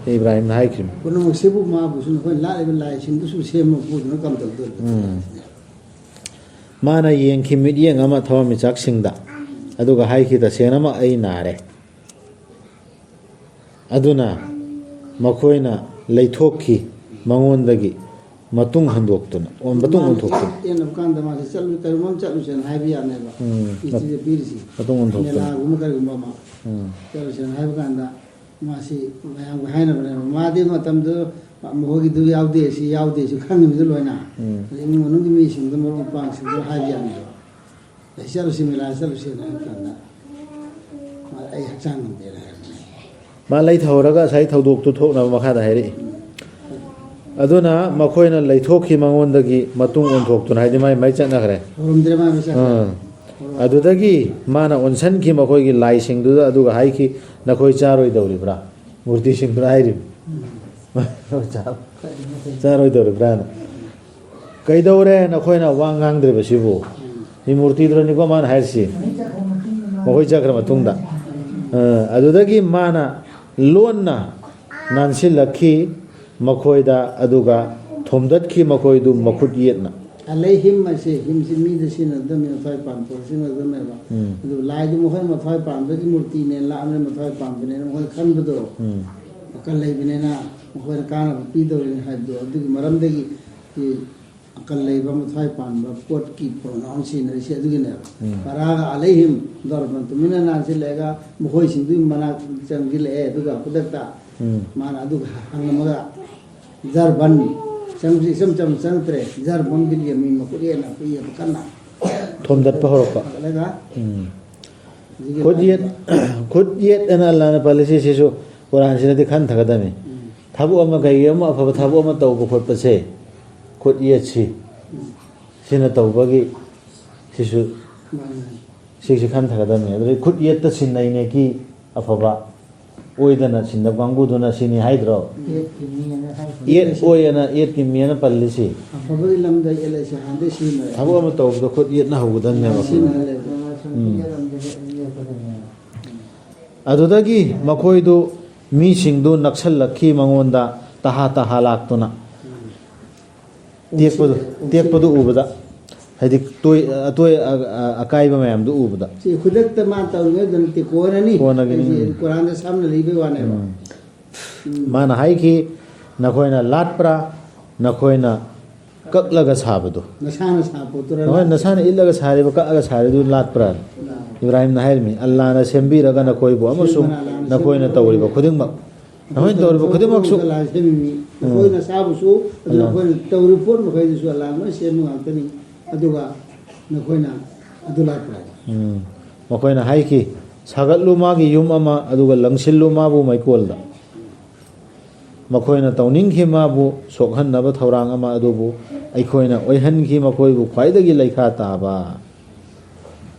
ꯏꯕ꯭ꯔꯥꯍꯤꯝꯅ ꯍꯥꯏꯈꯤꯕꯅꯤ꯫ ꯄꯨꯝꯅꯃꯛꯁꯤꯕꯨ ꯃꯥꯕꯨꯁꯨ ꯅꯈꯣꯏ ꯂꯥꯠꯂꯤꯕ ꯂꯥꯏꯁꯤꯡꯗꯨꯁꯨ ꯁꯦꯝꯃ ꯄꯨꯗꯨꯅ ꯀꯝꯗꯧꯗꯣꯔꯤꯕ? ꯎꯝ꯫ ꯃꯥꯅ ꯌꯦꯡꯈꯤ ꯃꯤꯠꯌꯦꯡ ꯑꯃ ꯊꯋꯥꯟꯃꯤꯆꯥꯛꯁꯤꯡꯗ, ꯑꯗꯨꯒ ꯍꯥꯏꯈꯤ, "ꯇꯁꯦꯡꯅꯃꯛ ꯑꯩ ꯅꯥꯔꯦ"꯫ ꯑꯗꯨꯅ ꯃꯈꯣꯏꯅ ꯂꯩꯊꯣꯛꯈꯤ ꯃꯉꯣꯟꯗꯒꯤ ꯃꯇꯨꯡ ꯍꯟꯗꯣꯛꯇꯨꯅ, ꯑꯣ, ꯃꯇꯨꯡ ꯃꯥꯅ ꯑꯣꯟꯊꯣꯛꯇꯨꯅ꯫ ꯆꯦꯟꯅꯕ ꯀꯥꯟꯗ ꯃꯥꯁꯦ ꯆꯠꯂꯨ, ꯀꯔꯤꯒꯨꯝꯕ ꯑꯃ ꯆꯠꯂꯨꯁꯦꯅ ꯍꯥꯏꯕ ꯌꯥꯅꯦꯕ꯫ ꯎꯝ, ꯏꯁꯇꯤꯗ ꯄꯤꯔꯤꯁꯤ꯫ ꯃꯇꯨꯡ ꯑꯣꯟꯊꯣꯛꯇꯨꯅ꯫ ꯃꯦꯂꯥꯒꯨꯝꯕ ꯀꯔꯤꯒꯨꯝꯕ ꯑꯃ ꯎꯝ꯫ ꯆꯠꯂꯨꯁꯦꯅ ꯍꯥꯏꯕ ꯀꯥꯟꯗ ꯃꯥꯁꯤ ꯃꯌꯥꯝꯒ ꯍꯥꯏꯅꯕꯅꯦꯕ꯫ ꯃꯥꯗꯤ ꯃꯇꯝꯗꯨ ꯃꯈꯣꯏꯒꯤꯗꯨ ꯌꯥꯎꯗꯦ, ꯁꯤ ꯌꯥꯎꯗꯦ, ꯁꯤ ꯈꯪꯉꯤꯕꯗꯨ ꯂꯣꯏꯅ꯫ ꯎꯝ꯫ ꯑꯗꯩ ꯏꯃꯨꯡ ꯃꯅꯨꯡꯒꯤ ꯃꯤꯁꯤꯡꯗꯨ, ꯃꯔꯨꯞ ꯃꯄꯥꯡꯁꯤꯡꯗꯨ ꯍꯥꯏꯕ ꯌꯥꯅꯦꯕ꯫ ꯑꯩ ꯆꯠꯂꯨꯁꯤ, ꯃꯦꯂꯥ ꯆꯠꯂꯨꯁꯤꯅ ꯍꯥꯏꯕ ꯀꯥꯟꯗ, ꯃꯥ, "ꯑꯩ ꯍꯛꯆꯥꯡ ꯉꯝꯗꯦꯅ" ꯍꯥꯏꯕꯅꯦ꯫ ꯃꯥ ꯂꯩꯊꯍꯧꯔꯒ ꯉꯁꯥꯏ ꯊꯧꯗꯣꯛꯇꯨ ꯊꯣꯛꯅꯕ ꯃꯈꯥꯗ ꯍꯥꯏꯔꯛꯏ꯫ ꯑꯗꯨꯅ ꯃꯈꯣꯏꯅ ꯂꯩꯊꯣꯛꯈꯤ ꯃꯉꯣꯟꯗꯒꯤ ꯃꯇꯨꯡ ꯑꯣꯟꯊꯣꯛꯇꯨꯅ, ꯍꯥꯏꯗꯤ ꯃꯥꯏ ꯃꯥꯏ ꯆꯠꯅꯈ꯭ꯔꯦ꯫ ꯍꯧꯔꯝꯗ꯭ꯔꯦ ꯃꯥ ꯃꯁꯛ꯫ ꯑꯥ꯫ ꯑꯗꯨꯗꯒꯤ ꯃꯥꯅ ꯑꯣꯟꯁꯟꯈꯤ ꯃꯈꯣꯏꯒꯤ ꯂꯥꯏꯁꯤꯡꯗꯨꯗ, ꯑꯗꯨꯒ ꯍꯥꯏꯈꯤ, "ꯅꯈꯣꯏ ꯆꯥꯔꯣꯏꯗꯧꯔꯤꯕ꯭ꯔꯥ?" ꯃꯨꯔꯇꯤꯁꯤꯡꯗꯨꯅ ꯍꯥꯏꯔꯤꯕ꯫ ꯎꯝ꯫ "ꯆꯥꯔꯣꯏꯗꯧꯔꯤꯕ꯭ꯔꯥꯅ?" "ꯀꯩꯗꯧꯔꯦ ꯅꯈꯣꯏꯅ ꯋꯥ ꯉꯥꯡꯗ꯭ꯔꯤꯕꯁꯤꯕꯨ?" ꯎꯝ꯫ ꯃꯤ ꯃꯨꯔꯇꯤꯗꯨꯅꯅꯤꯀꯣ ꯃꯥꯅ ꯍꯥꯏꯔꯤꯁꯤ꯫ ꯃꯈꯣꯏ ꯆꯠꯈ꯭ꯔ ꯃꯇꯨꯡꯗ꯫ ꯑ, ꯑꯗꯨꯗꯒꯤ ꯃꯥꯅ ꯂꯣꯟꯅ ꯅꯥꯟꯁꯤꯜꯂꯛꯈꯤ ꯃꯈꯣꯏꯗ, ꯑꯗꯨꯒ ꯊꯣꯝꯗꯠꯈꯤ ꯃꯈꯣꯏꯗꯨ ꯃꯈꯨꯠ ꯌꯦꯠꯅ꯫ ꯑꯂꯩꯍꯤꯝ ꯍꯥꯏꯁꯦ, ꯍꯤꯝꯁꯤ ꯃꯤꯗ ꯁꯤꯖꯤꯟꯅꯗꯕꯅꯤ, ꯃꯊ꯭ꯋꯥꯏ ꯄꯥꯟꯕ ꯄꯣꯠ ꯁꯤꯖꯤꯟꯅꯗꯕꯅꯦꯕ꯫ ꯎꯝ꯫ ꯑꯗꯨ ꯂꯥꯏꯗꯨ ꯃꯈꯣꯏꯅ ꯃꯊ꯭ꯋꯥꯏ ꯄꯥꯟꯕꯒꯤ ꯃꯨꯔꯇꯤꯅꯦ, ꯂꯥꯛꯑꯕꯅꯤꯅ ꯃꯊ꯭ꯋꯥꯏ ꯄꯥꯟꯕꯅꯦꯅ ꯃꯈꯣꯏ ꯈꯟꯕꯗꯣ, ꯎꯝ꯫ ꯑꯀꯜ ꯂꯩꯕꯅꯤꯅ ꯃꯈꯣꯏꯅ ꯀꯥꯟꯅꯕ ꯄꯤꯗꯧꯔꯤꯅꯤ ꯍꯥꯏꯕꯗꯣ, ꯑꯗꯨꯒꯤ ꯃꯔꯝꯗꯒꯤ ꯁꯤ ꯑꯀꯜ ꯂꯩꯕ, ꯃꯊ꯭ꯋꯥꯏ ꯄꯥꯟꯕ ꯄꯣꯠꯀꯤ pronoun ꯁꯤꯖꯤꯟꯅꯔꯤꯁꯦ ꯑꯗꯨꯒꯤꯅꯦꯕ꯫ ꯎꯝ꯫ ꯐꯔꯥꯒ ꯑꯂꯩꯍꯤꯝ ꯗꯣꯔꯕꯟ, ꯇꯨꯃꯤꯟꯅ ꯅꯥꯟꯁꯤꯜꯂꯛꯑꯒ ꯃꯈꯣꯏꯁꯤꯡꯗꯨꯒꯤ ꯃꯅꯥꯛ ꯆꯪꯁꯤꯜꯂꯛꯑꯦ, ꯑꯗꯨꯒ ꯈꯨꯗꯛꯇ ꯎꯝ꯫ ꯃꯥꯅ ꯑꯗꯨꯒ ꯍꯪꯉꯝꯃꯒ ꯖꯔꯕꯟ, ꯆꯪꯁꯤ ꯏꯆꯝ ꯆꯝꯅ ꯆꯪꯉꯛꯇ꯭ꯔꯦ, ꯖꯔꯕꯟ ꯕꯤꯜꯒꯤ ꯃꯤ ꯃꯈꯨꯠ ꯍꯦꯟꯅ ꯀꯨꯏꯅ ꯀꯟꯅ ꯊꯣꯝꯗꯠꯄ ꯍꯧꯔꯛꯄ꯫ ꯊꯣꯝꯗꯠꯂꯒ ꯎꯝ꯫ ꯍꯧꯖꯤꯛꯀꯤ ꯈꯨꯠ ꯌꯦꯠ, ꯈꯨꯠ ꯌꯦꯠ ꯑꯅ ꯑꯜꯂꯥꯅ ꯄꯜꯂꯤꯁꯤ, ꯁꯤꯁꯨ ꯀꯨꯔꯥꯟꯁꯤꯅꯗꯤ ꯈꯟꯊꯒꯗꯕꯅꯤ꯫ ꯎꯝ꯫ ꯊꯕꯛ ꯑꯃ, ꯀꯩꯒꯤ ꯑꯃ, ꯑꯐꯕ ꯊꯕꯛ ꯑꯃ ꯇꯧꯕ ꯈꯣꯠꯄꯁꯦ, ꯈꯨꯠ ꯌꯦꯠꯁꯤ ꯎꯝ꯫ ꯁꯤꯅ ꯇꯧꯕꯒꯤ, ꯁꯤꯁꯨ ꯃꯥꯅꯤ, ꯃꯥꯅꯤ꯫ ꯁꯤꯁꯤ ꯈꯟꯊꯒꯗꯕꯅꯤ꯫ ꯑꯗꯨꯗꯩ ꯈꯨꯠ ꯌꯦꯠꯇ ꯁꯤꯟꯅꯩꯅꯦꯀꯤ ꯑꯐꯕ ꯑꯣꯏꯗꯅ ꯁꯤꯟꯅꯕ ꯀꯥꯡꯕꯨꯗꯨꯅ ꯁꯤꯅꯤ ꯍꯥꯏꯗ꯭ꯔꯣ? ꯌꯦꯠꯀꯤ ꯃꯤ ꯑꯅ ꯍꯥꯏꯁꯤꯅꯤ꯫ ꯌꯦꯠ ꯑꯣꯏ ꯑꯅ ꯌꯦꯠꯀꯤ ꯃꯤ ꯑꯅ ꯄꯜꯂꯤꯁꯤ꯫ ꯑꯐꯕꯒꯤ ꯂꯝꯗ ꯌꯦꯠ ꯑꯁꯤ ꯍꯥꯟꯅꯗꯩ ꯁꯤꯖꯤꯟꯅꯔꯦ꯫ ꯊꯕꯛ ꯑꯃ ꯇꯧꯕꯗ ꯈꯨꯠ ꯌꯦꯠꯅ ꯍꯧꯒꯗꯕꯅꯦꯕ꯫ ꯁꯤꯖꯤꯟꯅꯍꯜꯂꯦꯕ꯫ ꯎꯝ꯫ ꯑꯗꯨꯗꯒꯤ ꯃꯈꯣꯏꯗꯨ, ꯃꯤꯁꯤꯡꯗꯨ ꯅꯛꯁꯜꯂꯛꯈꯤ ꯃꯉꯣꯟꯗ, ꯇꯍꯥ ꯇꯍꯥ ꯂꯥꯛꯇꯨꯅ꯫ ꯎꯝ꯫ ꯇꯦꯛꯄꯗꯨ, ꯎꯝ꯫ ꯇꯦꯛꯄꯗꯨ ꯎꯕꯗ, ꯍꯥꯏꯗꯤ ꯇꯣꯏ-, ꯑꯇꯣꯏ-, ꯑ-, ꯑ-, ꯑꯀꯥꯏꯕ ꯃꯌꯥꯝꯗꯨ ꯎꯕꯗ꯫ ꯁꯤ ꯈꯨꯗꯛꯇ ꯃꯥ ꯇꯧꯔꯤꯉꯩꯗ ꯅꯠꯇꯦ, ꯀꯣꯟꯅꯅꯤ꯫ ꯀꯣꯟꯅꯒꯤꯅꯤ꯫ ꯑꯩꯁꯦ ꯎꯝ꯫ ꯀꯨꯔꯥꯟꯗ ꯁꯝꯅ ꯂꯩꯕꯩ ꯋꯥꯅꯦꯕ꯫ ꯎꯝ꯫ ꯎꯝ꯫ ꯃꯥꯅ ꯍꯥꯏꯈꯤ, "ꯅꯈꯣꯏꯅ ꯂꯥꯠꯄ꯭ꯔꯥ? ꯅꯈꯣꯏꯅ ꯀꯛꯂꯒ ꯁꯥꯕꯗꯨ?" ꯅꯁꯥꯅ ꯁꯥꯕ ꯄꯣꯠꯇꯨꯔ ꯅꯈꯣꯏ ꯂꯥꯠꯄ? ꯅꯁꯥꯅ ꯏꯠꯂꯒ ꯁꯥꯔꯤꯕ, ꯀꯛꯑꯒ ꯁꯥꯔꯤꯗꯨ ꯂꯥꯠꯄ꯭ꯔꯥ? ꯂꯥꯠ꯫ ꯏꯕ꯭ꯔꯥꯍꯤꯝꯅ ꯍꯥꯏꯔꯝꯃꯤ, "ꯑꯜꯂꯥꯅ ꯁꯦꯝꯕꯤꯔꯒ ꯅꯈꯣꯏꯕꯨ ꯑꯃꯁꯨꯡ ꯁꯦꯝꯕꯅ ꯑꯜꯂꯥꯅ ꯅꯈꯣꯏꯅ ꯁꯦꯝꯕꯅ ꯇꯧꯔꯤꯕ ꯈꯨꯗꯤꯡꯃꯛ, ꯅꯈꯣꯏꯅ ꯇꯧꯔꯤꯕ ꯈꯨꯗꯤꯡꯃꯛꯁꯨ ꯑꯜꯂꯥꯅ ꯁꯦꯝꯃꯤꯃꯤ꯫ ꯎꯝ꯫ ꯅꯈꯣꯏꯅ ꯁꯥꯕꯁꯨ, ꯑꯗꯨ ꯑꯜꯂꯥꯅ꯫ ꯅꯈꯣꯏꯅ ꯇꯧꯔꯤꯕ ꯄꯣꯠ ꯃꯈꯩꯗꯨꯁꯨ ꯑꯜꯂꯥꯅ ꯂꯣꯏ ꯁꯦꯝꯕ ꯉꯥꯛꯇꯅꯤ꯫ ꯑꯗꯨꯒ ꯅꯈꯣꯏꯅ ꯑꯗꯨ ꯂꯥꯛꯄ꯭ꯔꯥ? ꯎꯝ꯫ ꯃꯈꯣꯏꯅ ꯍꯥꯏꯈꯤ, "ꯁꯥꯒꯠꯂꯨ ꯃꯥꯒꯤ ꯌꯨꯝ ꯑꯃ, ꯑꯗꯨꯒ ꯂꯪꯁꯤꯜꯂꯨ ꯃꯥꯕꯨ ꯃꯩꯀꯣꯜꯗ"꯫ ꯃꯈꯣꯏꯅ ꯇꯧꯅꯤꯡꯈꯤ ꯃꯥꯕꯨ ꯁꯣꯛꯍꯟꯅꯕ ꯊꯧꯔꯥꯡ ꯑꯃ, ꯑꯗꯨꯕꯨ ꯑꯩꯈꯣꯏꯅ ꯑꯣꯏꯍꯟꯈꯤ ꯃꯈꯣꯏꯕꯨ ꯈ꯭ꯋꯥꯏꯗꯒꯤ ꯂꯩꯈꯥ ꯇꯥꯕ꯫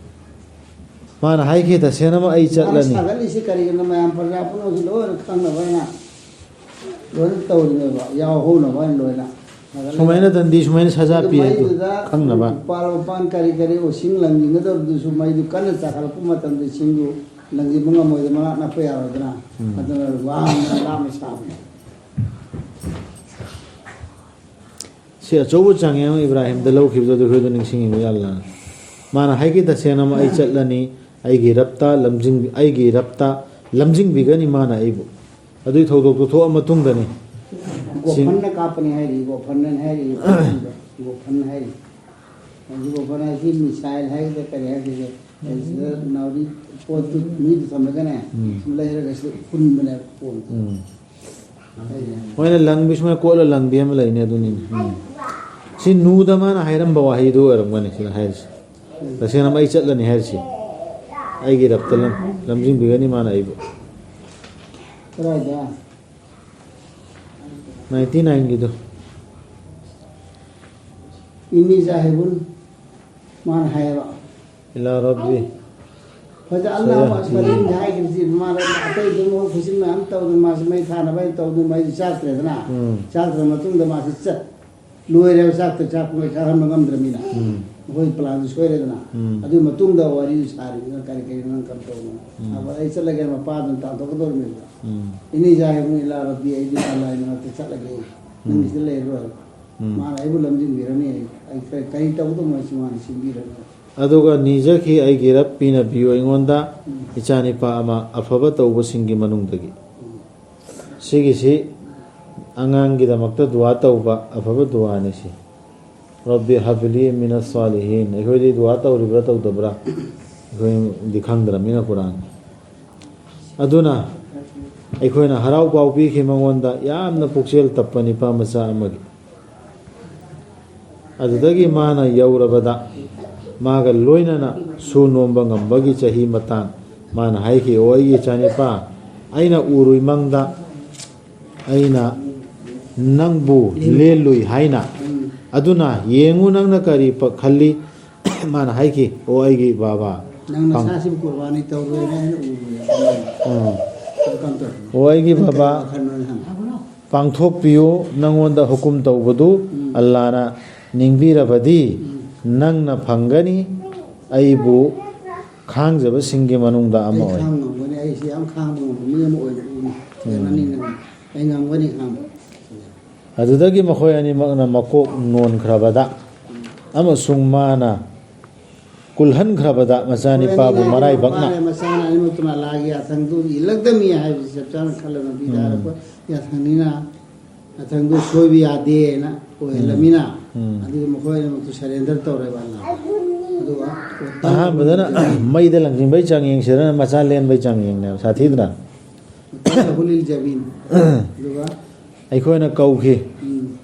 ꯃꯥꯅ ꯍꯥꯏꯈꯤ, "ꯇꯁꯦꯡꯅꯃꯛ ꯑꯩ ꯃꯥꯅ ꯆꯠꯂꯅꯤ"꯫ ꯁꯥꯒꯠꯂꯤꯁꯤ ꯀꯔꯤꯒꯤꯅꯣ? ꯃꯌꯥꯝ ꯄ꯭ꯔꯖꯥ ꯄꯨꯝꯅꯃꯛꯁꯨ ꯂꯣꯏꯅ ꯈꯪꯅꯕ ꯍꯥꯏꯅ ꯂꯣꯏꯅ ꯇꯧꯔꯤꯅꯦꯕ, ꯌꯥꯎꯍꯧꯅꯕ ꯍꯥꯏꯅ ꯂꯣꯏꯅ ꯁꯥꯒꯠꯂꯒ꯫ ꯁꯨꯃꯥꯏꯅ ꯇꯟꯗꯤ, ꯁꯨꯃꯥꯏꯅ ꯁꯖꯥ ꯑꯗꯨ ꯄꯤ ꯍꯥꯏꯗꯣ ꯃꯩꯗꯨꯗ ꯈꯪꯅꯕ꯫ ꯎꯄꯥꯜ ꯋꯥꯄꯥꯟ ꯀꯔꯤ ꯀꯔꯤ ꯎꯁꯤꯡ ꯂꯪꯖꯤꯟꯒꯗꯧꯕꯗꯨꯁꯨ ꯃꯩꯗꯨ ꯀꯟꯅ ꯆꯥꯈꯠꯂꯛꯄ ꯃꯇꯝꯗ ꯏꯁꯤꯡꯗꯨ ꯂꯪꯖꯤꯟꯕ ꯉꯝꯃꯣꯏꯗ ꯃꯅꯥꯛ ꯅꯛꯄ ꯌꯥꯔꯣꯏꯗꯅ꯫ ꯎꯝ꯫ ꯑꯗꯨꯅ ꯋꯥꯡꯅ ꯂꯥꯞꯅ ꯁꯥꯕꯅꯤ꯫ ꯁꯤ ꯑꯆꯧꯕ ꯆꯥꯡꯌꯦꯡ ꯏꯕ꯭ꯔꯥꯍꯤꯝꯗ ꯂꯧꯈꯤꯕꯗꯣ ꯑꯗꯨ ꯑꯩꯈꯣꯏꯗꯣ ꯅꯤꯡꯁꯤꯡꯉꯤꯕ ꯌꯥꯜꯂ꯫ ꯃꯥꯅ ꯍꯥꯏꯈꯤ, "ꯇꯁꯦꯡꯅꯃꯛ ꯑꯩ ꯆꯠꯂꯅꯤ, ꯑꯩꯒꯤ ꯔꯕꯇ ꯂꯝꯖꯤꯡ-, ꯑꯩꯒꯤ ꯔꯕꯇ ꯂꯝꯖꯤꯡꯕꯤꯒꯅꯤ ꯃꯥꯅ ꯑꯩꯕꯨ"꯫ ꯑꯗꯨꯒꯤ ꯊꯧꯗꯣꯛꯇꯨ ꯊꯣꯛꯑ ꯃꯇꯨꯡꯗꯅꯤ꯫ ꯒꯣꯐꯟꯅ ꯀꯥꯞꯄꯅꯤ ꯍꯥꯏꯔꯤ, ꯒꯣꯐꯟꯅ ꯍꯥꯏꯔꯤ, ꯒꯣꯐꯟ ꯍꯥꯏꯔꯤ꯫ ꯍꯧꯖꯤꯛ ꯒꯣꯐꯟ ꯍꯥꯏꯁꯤ ꯃꯤꯁꯥꯏꯜ ꯍꯥꯏꯒꯗ꯭ꯔꯥ ꯀꯔꯤ ꯍꯥꯏꯒꯗ꯭ꯔꯥ, ꯁꯤꯗ ꯅꯥꯎꯔꯤ ꯄꯣꯠꯇꯨ ꯃꯤꯗ ꯊꯝꯃꯒꯅꯦ, ꯎꯝ꯫ ꯁꯨꯝ ꯂꯩꯔꯒ ꯁꯤꯗ ꯍꯨꯟꯕꯅꯦ ꯄꯣꯝ꯫ ꯎꯝ꯫ ꯍꯥꯏꯁꯦ꯫ ꯃꯣꯏꯅ ꯂꯪꯕꯤ ꯁꯨꯃꯥꯏꯅ ꯀꯣꯠꯂ ꯂꯪꯕꯤ ꯑꯃ ꯂꯩꯅꯦ, ꯑꯗꯨꯅꯤꯅꯦ꯫ ꯎꯝ꯫ ꯁꯤ ꯅꯨꯗ ꯃꯥꯅ ꯍꯥꯏꯔꯝꯕ ꯋꯥꯍꯩꯗꯨ ꯑꯣꯏꯔꯝꯒꯅꯤ ꯁꯤꯅ ꯍꯥꯏꯔꯤꯁꯦ꯫ ꯇꯁꯦꯡꯅ ꯑꯩ ꯆꯠꯂꯅꯤ ꯍꯥꯏꯔꯤꯁꯤ꯫ ꯑꯩꯒꯤ ꯔꯕꯇ ꯂꯝ-, ꯂꯝꯖꯤꯡꯕꯤꯒꯅꯤ ꯃꯥꯅ ꯑꯩꯕꯨ꯫ ꯀꯗꯥꯏꯗ? ꯅꯥꯏꯟꯇꯤ ꯅꯥꯏꯟꯒꯤꯗꯣ꯫ ꯏꯅꯤ ꯖꯥꯍꯤꯕꯨꯟ ꯃꯥꯅ ꯍꯥꯏꯌꯦꯕ꯫ ꯏꯂꯥ ꯔꯕꯤ꯫ ꯍꯧꯖꯤꯛ ꯑꯜꯂꯥꯍꯨ ꯑꯁꯐꯔꯤꯟ ꯍꯥꯏꯈꯤꯕꯁꯤ ꯃꯥꯅ ꯑꯇꯩꯗꯨ ꯃꯍꯨꯠ ꯈꯨꯠꯁꯤꯟ ꯃꯌꯥꯝ ꯇꯧꯗꯅ ꯃꯥꯁꯤ ꯃꯩ ꯊꯥꯅꯕ ꯍꯥꯏꯅ ꯇꯧꯗꯅ ꯃꯩꯁꯤ ꯆꯥꯛꯇ꯭ꯔꯦꯗꯅ꯫ ꯎꯝ꯫ ꯆꯥꯛꯇ꯭ꯔ ꯃꯇꯨꯡꯗ ꯃꯥꯁꯤ ꯆꯠ ꯂꯣꯏꯔꯦꯕ, ꯆꯥꯛꯇ ꯆꯥꯛ ꯃꯩ ꯆꯥꯍꯟꯕ ꯉꯝꯗ꯭ꯔꯕꯅꯤꯅ꯫ ꯎꯝ꯫ ꯃꯈꯣꯏ ꯄ꯭ꯂꯥꯟꯗꯨ ꯁꯣꯏꯔꯦꯗꯅ꯫ ꯎꯝ꯫ ꯑꯗꯨꯒꯤ ꯃꯇꯨꯡꯗ ꯋꯥꯔꯤꯗꯨ ꯁꯥꯔꯤꯗꯨꯅ ꯀꯔꯤ ꯀꯔꯤꯅꯣ ꯅꯪ ꯀꯝꯗꯧꯕꯅꯣ? ꯎꯝ꯫ ꯑꯩ ꯆꯠꯂꯒꯦ ꯃꯄꯥꯗꯨꯅ ꯇꯥꯟꯊꯣꯛꯀꯗꯧꯔꯤꯕꯅꯤꯗꯅ꯫ ꯎꯝ꯫ ꯏꯅꯤ ꯖꯥꯍꯤꯕꯨꯟ ꯏꯂꯥ ꯔꯕꯤ, ꯑꯩꯗꯤ ꯑꯜꯂꯥꯍꯒꯤ ꯃꯅꯥꯛꯇ ꯆꯠꯂꯒꯦ꯫ ꯅꯪꯒꯤꯁꯤꯗ ꯂꯩꯔꯔꯣꯏ꯫ ꯎꯝ꯫ ꯃꯥꯅ ꯑꯩꯕꯨ ꯂꯝꯖꯤꯡꯕꯤꯔꯅꯤ, ꯑꯩ ꯀꯔꯤ, ꯀꯔꯤ ꯇꯧꯒꯗꯧꯅꯣ ꯍꯥꯏꯁꯤ ꯃꯥꯅ ꯁꯤꯟꯕꯤꯔꯅꯤ꯫ ꯑꯗꯨꯒ ꯅꯤꯖꯈꯤ, "ꯑꯩꯒꯤ ꯔꯕ ꯄꯤꯅꯕꯤꯌꯨ ꯑꯩꯉꯣꯟꯗ ꯏꯆꯥꯅꯤꯄꯥ ꯑꯃ ꯑꯐꯕ ꯇꯧꯕꯁꯤꯡꯒꯤ ꯃꯅꯨꯡꯗꯒꯤ"꯫ ꯁꯤꯒꯤꯁꯤ ꯑꯉꯥꯡꯒꯤꯗꯃꯛꯇ ꯗꯨꯋꯥ ꯇꯧꯕ ꯑꯐꯕ ꯗꯨꯋꯥꯅꯤ ꯁꯤ꯫ "ꯔꯕꯤ ꯍꯕꯂꯤ ꯃꯤꯅ ꯁꯥꯂꯤꯍꯤꯟ"꯫ ꯑꯩꯈꯣꯏꯗꯤ ꯗꯨꯋꯥ ꯇꯧꯔꯤꯕ꯭ꯔꯥ ꯇꯧꯗꯕ꯭ꯔꯥ ꯑꯩꯈꯣꯏꯗꯤ ꯈꯪꯗ꯭ꯔꯕꯅꯤꯅ ꯀꯨꯔꯥꯟ꯫ ꯑꯗꯨꯅ ꯑꯩꯈꯣꯏꯅ ꯍꯔꯥꯎ ꯄꯥꯎ ꯄꯤꯈꯤ ꯃꯉꯣꯟꯗ, ꯌꯥꯝꯅ ꯄꯨꯛꯆꯦꯜ ꯇꯞꯄ ꯅꯤꯄꯥ ꯃꯆꯥ ꯑꯃꯒꯤ꯫ ꯑꯗꯨꯗꯒꯤ ꯃꯥꯅ ꯌꯧꯔꯕꯗ ꯃꯥꯒ ꯂꯣꯏꯅꯅ ꯁꯨ ꯅꯣꯝꯕ ꯉꯝꯕꯒꯤ ꯆꯍꯤ ꯃꯇꯥꯡ꯫ ꯃꯥꯅ ꯍꯥꯏꯈꯤ, "ꯑꯣ ꯑꯩꯒꯤ ꯏꯆꯥꯅꯤꯄꯥ, ꯑꯩꯅ ꯎꯔꯨꯏ ꯃꯪꯗ ꯑꯩꯅ ꯅꯪꯕꯨ ꯂꯦꯜꯂꯨꯏ ꯍꯥꯏꯅ꯫ ꯑꯗꯨꯅ ꯌꯦꯡꯉꯨ, ꯅꯪꯅ ꯀꯔꯤ ꯄ-, ꯈꯜꯂꯤ?" ꯃꯥꯅ ꯍꯥꯏꯈꯤ, "ꯑꯣ ꯑꯩꯒꯤ ꯕꯥꯕꯥ, ꯅꯪ ꯄꯥꯡ-" ꯅꯁꯥꯁꯤꯕꯨ ꯀꯨꯔꯕꯥꯅꯤ ꯇꯧꯔꯣꯏꯅ ꯑꯩꯅ ꯎꯔꯨꯏ꯫ ꯎꯝ꯫ ꯑꯗꯨ ꯀꯝ ꯇꯧꯔꯤꯅꯣ? "ꯑꯣ ꯑꯩꯒꯤ ꯅꯪ ꯀꯔꯤ ꯕꯥꯕꯥ, ꯋꯥꯈꯜꯅꯣ ꯍꯥꯏꯅ ꯍꯪꯉꯤ? ꯄꯥꯡꯊꯣꯛꯄꯤꯌꯨ, ꯅꯪꯉꯣꯟꯗ ꯍꯨꯀꯨꯝ ꯇꯧꯕꯗꯨ ꯎꯝ꯫ ꯑꯜꯂꯥꯅ ꯅꯤꯡꯕꯤꯔꯕꯗꯤ ꯎꯝ꯫ ꯅꯪꯅ ꯐꯪꯒꯅꯤ, ꯑꯩꯕꯨ ꯈꯥꯡꯖꯕꯁꯤꯡꯒꯤ ꯃꯅꯨꯡꯗ ꯑꯃ ꯑꯩ ꯑꯣꯏ꯫" ꯈꯥꯡ ꯉꯝꯒꯅꯤ, ꯑꯩꯁꯤ ꯌꯥꯝ ꯈꯥꯡꯕ ꯉꯝꯕ ꯃꯤ ꯑꯃ ꯑꯣꯏꯅ ꯎꯅꯤ꯫ ꯎꯝ꯫ ꯌꯥꯅꯤꯡꯒꯅꯤ꯫ ꯑꯩ ꯉꯝꯒꯅꯤ ꯈꯥꯡꯕ꯫ ꯑꯗꯨꯗꯒꯤ ꯃꯈꯣꯏ ꯑꯅꯤꯃꯛꯅ ꯃꯀꯣꯛ ꯅꯣꯟꯈ꯭ꯔꯕꯗ ꯑꯃꯁꯨꯡ ꯃꯥꯅ ꯀꯨꯜꯍꯟꯈ꯭ꯔꯕꯗ ꯃꯆꯥꯅꯤꯄꯥꯕꯨ ꯃꯔꯥꯏꯕꯛꯅ꯫ ꯃꯥꯅ ꯃꯆꯥꯅ ꯑꯅꯤꯃꯛꯇꯨꯅ ꯑꯜꯂꯥꯒꯤ ꯌꯥꯊꯪꯗꯨ ꯏꯜꯂꯛꯇꯃꯤ ꯍꯥꯏꯕꯁꯤ ꯆꯞ ꯆꯥꯅ ꯈꯜꯂꯒ ꯅꯨꯄꯤꯗ ꯎꯝ꯫ ꯍꯥꯏꯔꯛꯄ ꯌꯥꯊꯪꯅꯤꯅ, ꯌꯥꯊꯪꯗꯨ ꯁꯣꯏꯕ ꯌꯥꯗꯦꯅ ꯑꯣꯏꯍꯜꯂꯃꯤꯅ, ꯎꯝ꯫ ꯑꯗꯨꯗꯤ ꯃꯈꯣꯏ ꯑꯅꯤꯃꯛꯇꯨ surrender ꯇꯧꯔꯦꯕ ꯑꯜꯂꯥꯗ꯫ ꯑꯗꯨꯒ ꯑꯍꯥꯟꯕꯗꯅ ꯃꯩꯗ ꯂꯪꯁꯤꯟꯕꯩ ꯆꯥꯡꯌꯦꯡꯁꯤꯗꯅ ꯃꯆꯥ ꯂꯦꯟꯕꯩ ꯆꯥꯡꯌꯦꯡꯅꯦꯕ, ꯁꯥꯊꯤꯗ꯭ꯔꯥ? ꯃꯨꯇꯜꯂꯍꯨ ꯂꯤꯜ ꯖꯕꯤꯟ꯫ ꯑꯗꯨꯒ ꯑꯩꯈꯣꯏꯅ ꯀꯧꯈꯤ꯫ ꯎꯝ꯫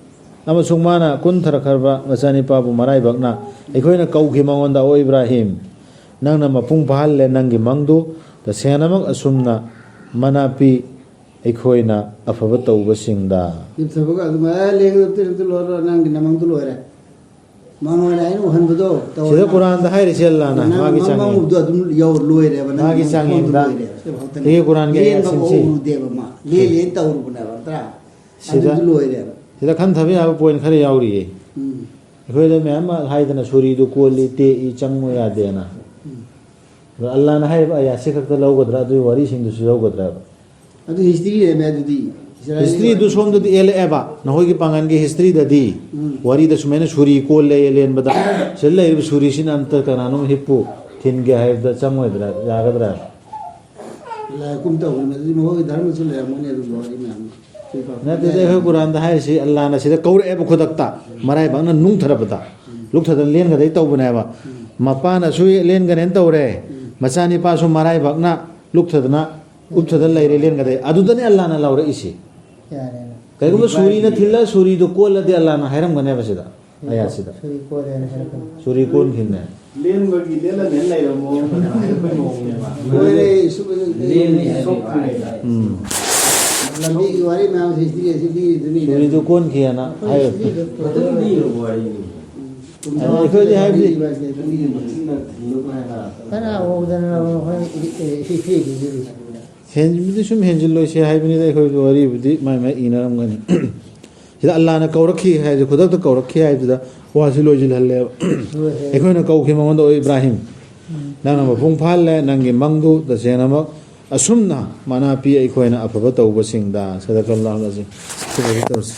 ꯑꯃꯁꯨꯡ ꯃꯥꯅ ꯀꯨꯟꯊꯔꯛꯈ꯭ꯔꯕ ꯃꯆꯥꯅꯤꯄꯥꯕꯨ ꯃꯔꯥꯏꯕꯛꯅ ꯑꯩꯈꯣꯏꯅ ꯀꯧꯈꯤ ꯃꯉꯣꯟꯗ, "ꯑꯣ ꯏꯕ꯭ꯔꯥꯍꯤꯝ, ꯅꯪꯅ ꯃꯄꯨꯡ ꯐꯥꯍꯜꯂꯦ ꯅꯪꯒꯤ ꯃꯪꯗꯨ, ꯇꯁꯦꯡꯅꯃꯛ ꯑꯁꯨꯝꯅ ꯃꯅꯥꯄꯤ ꯑꯩꯈꯣꯏꯅ ꯑꯐꯕ ꯇꯧꯕꯁꯤꯡꯗ꯫" ꯍꯤꯞꯊꯕꯒ ꯑꯗꯨꯝ, "ꯑꯦ, ꯂꯦꯡꯒꯗꯕ ꯇꯤꯔꯛꯇ ꯂꯣꯏꯔꯣ, ꯅꯪꯒꯤ ꯅꯃꯪꯗꯨ ꯂꯣꯏꯔꯦ꯫ ꯃꯉꯣꯟꯗ ꯑꯩꯅ ꯎꯍꯟꯕꯗꯣ ꯇꯧꯔꯦ ꯁꯤꯗ ꯅꯪ꯫ ꯀꯨꯔꯥꯟꯗ ꯍꯥꯏꯔꯤꯁꯦ ꯑꯜꯂꯥꯅ ꯅꯪ ꯃꯥꯒꯤ ꯃꯪ ꯆꯥꯡꯌꯦꯡ꯫ ꯃꯪꯉꯨꯕꯗꯣ ꯑꯗꯨꯝ ꯌꯧ-, ꯂꯣꯏꯔꯦꯕ, ꯅꯪꯒꯤ ꯃꯥꯒꯤ ꯃꯪ ꯆꯥꯡꯌꯦꯡꯗ ꯃꯪꯉꯨꯕꯗꯣ ꯂꯣꯏꯔꯦꯕ, ꯁꯤ ꯐꯥꯎꯗꯅꯦ꯫ ꯁꯤꯒꯤ ꯀꯨꯔꯥꯟꯒꯤ ꯑꯥꯌꯠꯁꯤꯡꯁꯤ꯫ ꯂꯦꯟꯕ ꯐꯥꯎ ꯎꯔꯨꯗꯦꯕ ꯃꯥ꯫ ꯂꯦ-, ꯂꯦꯟ ꯇꯧꯔꯨꯕꯅꯦꯕ, ꯅꯠꯇ꯭ꯔꯥ? ꯁꯤꯗ, ꯑꯗꯨꯁꯨ ꯂꯣꯏꯔꯦꯕ꯫ ꯁꯤꯗ ꯈꯟꯊꯕ ꯌꯥꯕ point ꯈꯔ ꯌꯥꯎꯔꯤꯌꯦ꯫ ꯎꯝ꯫ ꯑꯩꯈꯣꯏꯗ ꯃꯌꯥꯝ ꯑꯃ ꯍꯥꯏꯗꯅ ꯁꯨꯔꯤꯗꯨ ꯀꯣꯜꯂꯤ, ꯇꯦꯛꯏ, ꯆꯪꯉꯨ ꯌꯥꯗꯦꯅ꯫ ꯎꯝ꯫ ꯑꯗꯣ ꯑꯜꯂꯥꯅ ꯍꯥꯏꯔꯤꯕ ꯑꯥꯌꯠꯁꯤ ꯈꯛꯇ ꯂꯧꯒꯗ꯭ꯔꯥ, ꯑꯗꯨꯒꯤ ꯋꯥꯔꯤꯁꯤꯡꯗꯨꯁꯨ ꯂꯧꯒꯗ꯭ꯔꯥꯕ? ꯑꯗꯨ history ꯂꯩꯔꯝꯃꯦ ꯑꯗꯨꯗꯤ꯫ ꯏꯁꯔꯥꯏꯜꯒꯤ historyꯗꯨ ꯋꯥꯔꯤ꯫ ꯁꯣꯝꯗꯗꯤ ꯌꯦꯜꯂꯛꯑꯦꯕ, ꯅꯈꯣꯏꯒꯤ ꯄꯥꯡꯒꯜꯒꯤ historyꯗꯗꯤ ꯎꯝ꯫ ꯋꯥꯔꯤꯗ ꯁꯨꯃꯥꯏꯅ ꯁꯨꯔꯤ ꯀꯣꯜꯂꯦ ꯂꯦꯟꯕꯗ, ꯁꯤꯗ ꯂꯩꯔꯤꯕ ꯁꯨꯔꯤꯁꯤꯅ ꯑꯝꯇ ꯀꯅꯥꯅꯣꯝ ꯍꯤꯞꯄꯨ ꯊꯤꯟꯒꯦ ꯍꯥꯏꯕꯗ ꯆꯪꯉꯣꯏꯗ꯭ꯔꯥ, ꯌꯥꯒꯗ꯭ꯔꯥ? ꯂꯥꯏ ꯍꯨꯀꯨꯝ ꯇꯧꯕꯅꯤ, ꯃꯗꯨꯗꯤ ꯃꯈꯣꯏꯒꯤ ꯙꯔꯃꯁꯨ ꯂꯩꯔꯝꯒꯅꯤ ꯑꯗꯨꯒꯤ ꯋꯥꯔꯤ ꯃꯌꯥꯝ ꯑꯃ꯫ ꯅꯠꯇꯦꯗ, ꯑꯩꯈꯣꯏ ꯀꯨꯔꯥꯟꯗ ꯍꯥꯏꯔꯤꯁꯤ ꯑꯜꯂꯥꯅ ꯁꯤꯗ ꯀꯧꯔꯛꯑꯦꯕ ꯈꯨꯗꯛꯇ, ꯃꯔꯥꯏꯕꯛꯅ ꯅꯨꯡꯊꯔꯕꯗ, ꯂꯨꯞꯊꯗꯅ ꯂꯦꯟꯒꯗꯩ ꯇꯧꯕꯅꯦꯕ꯫ ꯎꯝ꯫ ꯃꯄꯥꯅꯁꯨ ꯂꯦꯟꯒꯅꯦꯅ ꯇꯧꯔꯦ, ꯎꯝ꯫ ꯃꯆꯥꯅꯤꯄꯥꯁꯨ ꯃꯔꯥꯏꯕꯛꯅ ꯂꯨꯞꯊꯗꯅ ꯎꯞꯊꯗ ꯂꯩꯔꯦ ꯂꯦꯟꯒꯗꯩ꯫ ꯑꯗꯨꯗꯅꯦ ꯑꯜꯂꯥꯅ ꯂꯧꯔꯛꯏꯁꯤ꯫ ꯌꯥꯔꯦ, ꯌꯥꯔꯦ꯫ ꯀꯩꯒꯨꯝꯕ ꯁꯨꯔꯤ ꯁꯨꯔꯤꯅ ꯄꯥꯏꯔꯗꯤ ꯊꯤꯜꯂ ꯁꯨꯔꯤꯗꯣ ꯀꯣꯜꯂꯗꯤ ꯑꯜꯂꯥꯅ ꯍꯥꯏꯔꯝꯒꯅꯦꯕ ꯁꯤꯗ, ꯁꯨꯔꯤ ꯑꯌꯥꯠꯁꯤꯗ꯫ ꯁꯨꯔꯤ ꯀꯣꯜꯂꯦꯅ ꯍꯥꯏꯔꯛꯀꯅꯤ꯫ ꯁꯨꯔꯤ ꯀꯣꯟꯈꯤꯕꯅꯦ꯫ ꯂꯦꯟꯕꯒꯤ ꯂꯦꯟꯂ ꯂꯦꯟ ꯂꯩꯔꯕ ꯃꯑꯣꯡꯗ ꯍꯥꯏꯔꯛꯄꯩ ꯃꯑꯣꯡꯅꯦꯕ꯫ ꯂꯣꯏꯔꯦ, ꯁꯨꯝ ꯂꯦꯟꯅꯤ ꯍꯥꯏꯕꯒꯤ ꯁꯣꯛꯇ꯭ꯔꯤꯉꯩꯗ꯫ ꯎꯝ꯫ ꯂꯝꯕꯤꯒꯤ ꯋꯥꯔꯤ ꯃꯌꯥꯝꯁꯦ ꯍꯤꯁꯇ꯭ꯔꯤ ꯑꯁꯤ ꯂꯤꯔꯤꯗꯨꯅꯤ꯫ ꯎꯔꯤꯗꯨ ꯀꯣꯟꯈꯤꯑꯅ ꯑꯩꯈꯣꯏ ꯍꯥꯏꯌꯨ꯫ ꯍꯤꯁꯇ꯭ꯔꯤꯗ ꯃꯊꯪ ꯂꯤꯔꯕ ꯋꯥꯔꯤꯅꯤ꯫ ꯑꯩꯈꯣꯏꯗꯤ ꯍꯥꯏꯕꯗꯤ ꯃꯆꯤꯟꯅ ꯊꯤꯟꯗꯣꯛꯄ ꯍꯥꯏꯅ꯫ ꯀꯅꯥ ꯎꯍꯧꯗꯅ ꯑꯩꯈꯣꯏ ꯍꯤꯁꯇ꯭ꯔꯤꯗꯨ꯫ ꯍꯦꯟꯕꯗꯤ ꯁꯨꯝ ꯍꯦꯟꯖꯤꯜꯂꯣꯏꯁꯦ ꯍꯥꯏꯕꯅꯤꯗ, ꯑꯩꯈꯣꯏꯁꯨ ꯋꯥꯔꯤꯕꯨꯗꯤ ꯃꯥꯏ ꯃꯥꯏ ꯏꯅꯔꯝꯒꯅꯤ꯫ ꯁꯤꯗ ꯑꯜꯂꯥꯅ ꯀꯧꯔꯛꯈꯤ ꯍꯥꯏꯁꯦ, ꯈꯨꯗꯛꯇ ꯀꯧꯔꯛꯈꯤ ꯍꯥꯏꯕꯗꯨꯗ ꯋꯥꯁꯤ ꯂꯣꯏꯁꯤꯜꯍꯜꯂꯦꯕ꯫ ꯂꯣꯏꯁꯤꯜꯍꯜꯂꯦ꯫ ꯑꯩꯈꯣꯏꯅ ꯀꯧꯈꯤ ꯃꯉꯣꯟꯗ, "ꯑꯣ ꯏꯕ꯭ꯔꯥꯍꯤꯝ, ꯅꯪꯅ ꯃꯄꯨꯡ ꯐꯥꯍꯜꯂꯦ, ꯅꯪꯒꯤ ꯃꯪꯗꯨ ꯇꯁꯦꯡꯅꯃꯛ ꯑꯁꯨꯝꯅ ꯃꯅꯥ ꯄꯤ ꯑꯩꯈꯣꯏꯅ ꯑꯐꯕ ꯇꯧꯕꯁꯤꯡꯗ"꯫ ꯁꯗꯀꯜꯂꯥꯍꯨꯜ ꯑꯖꯤꯝ꯫ ꯁꯤꯗꯒꯤ ꯇꯧꯔꯁꯤ꯫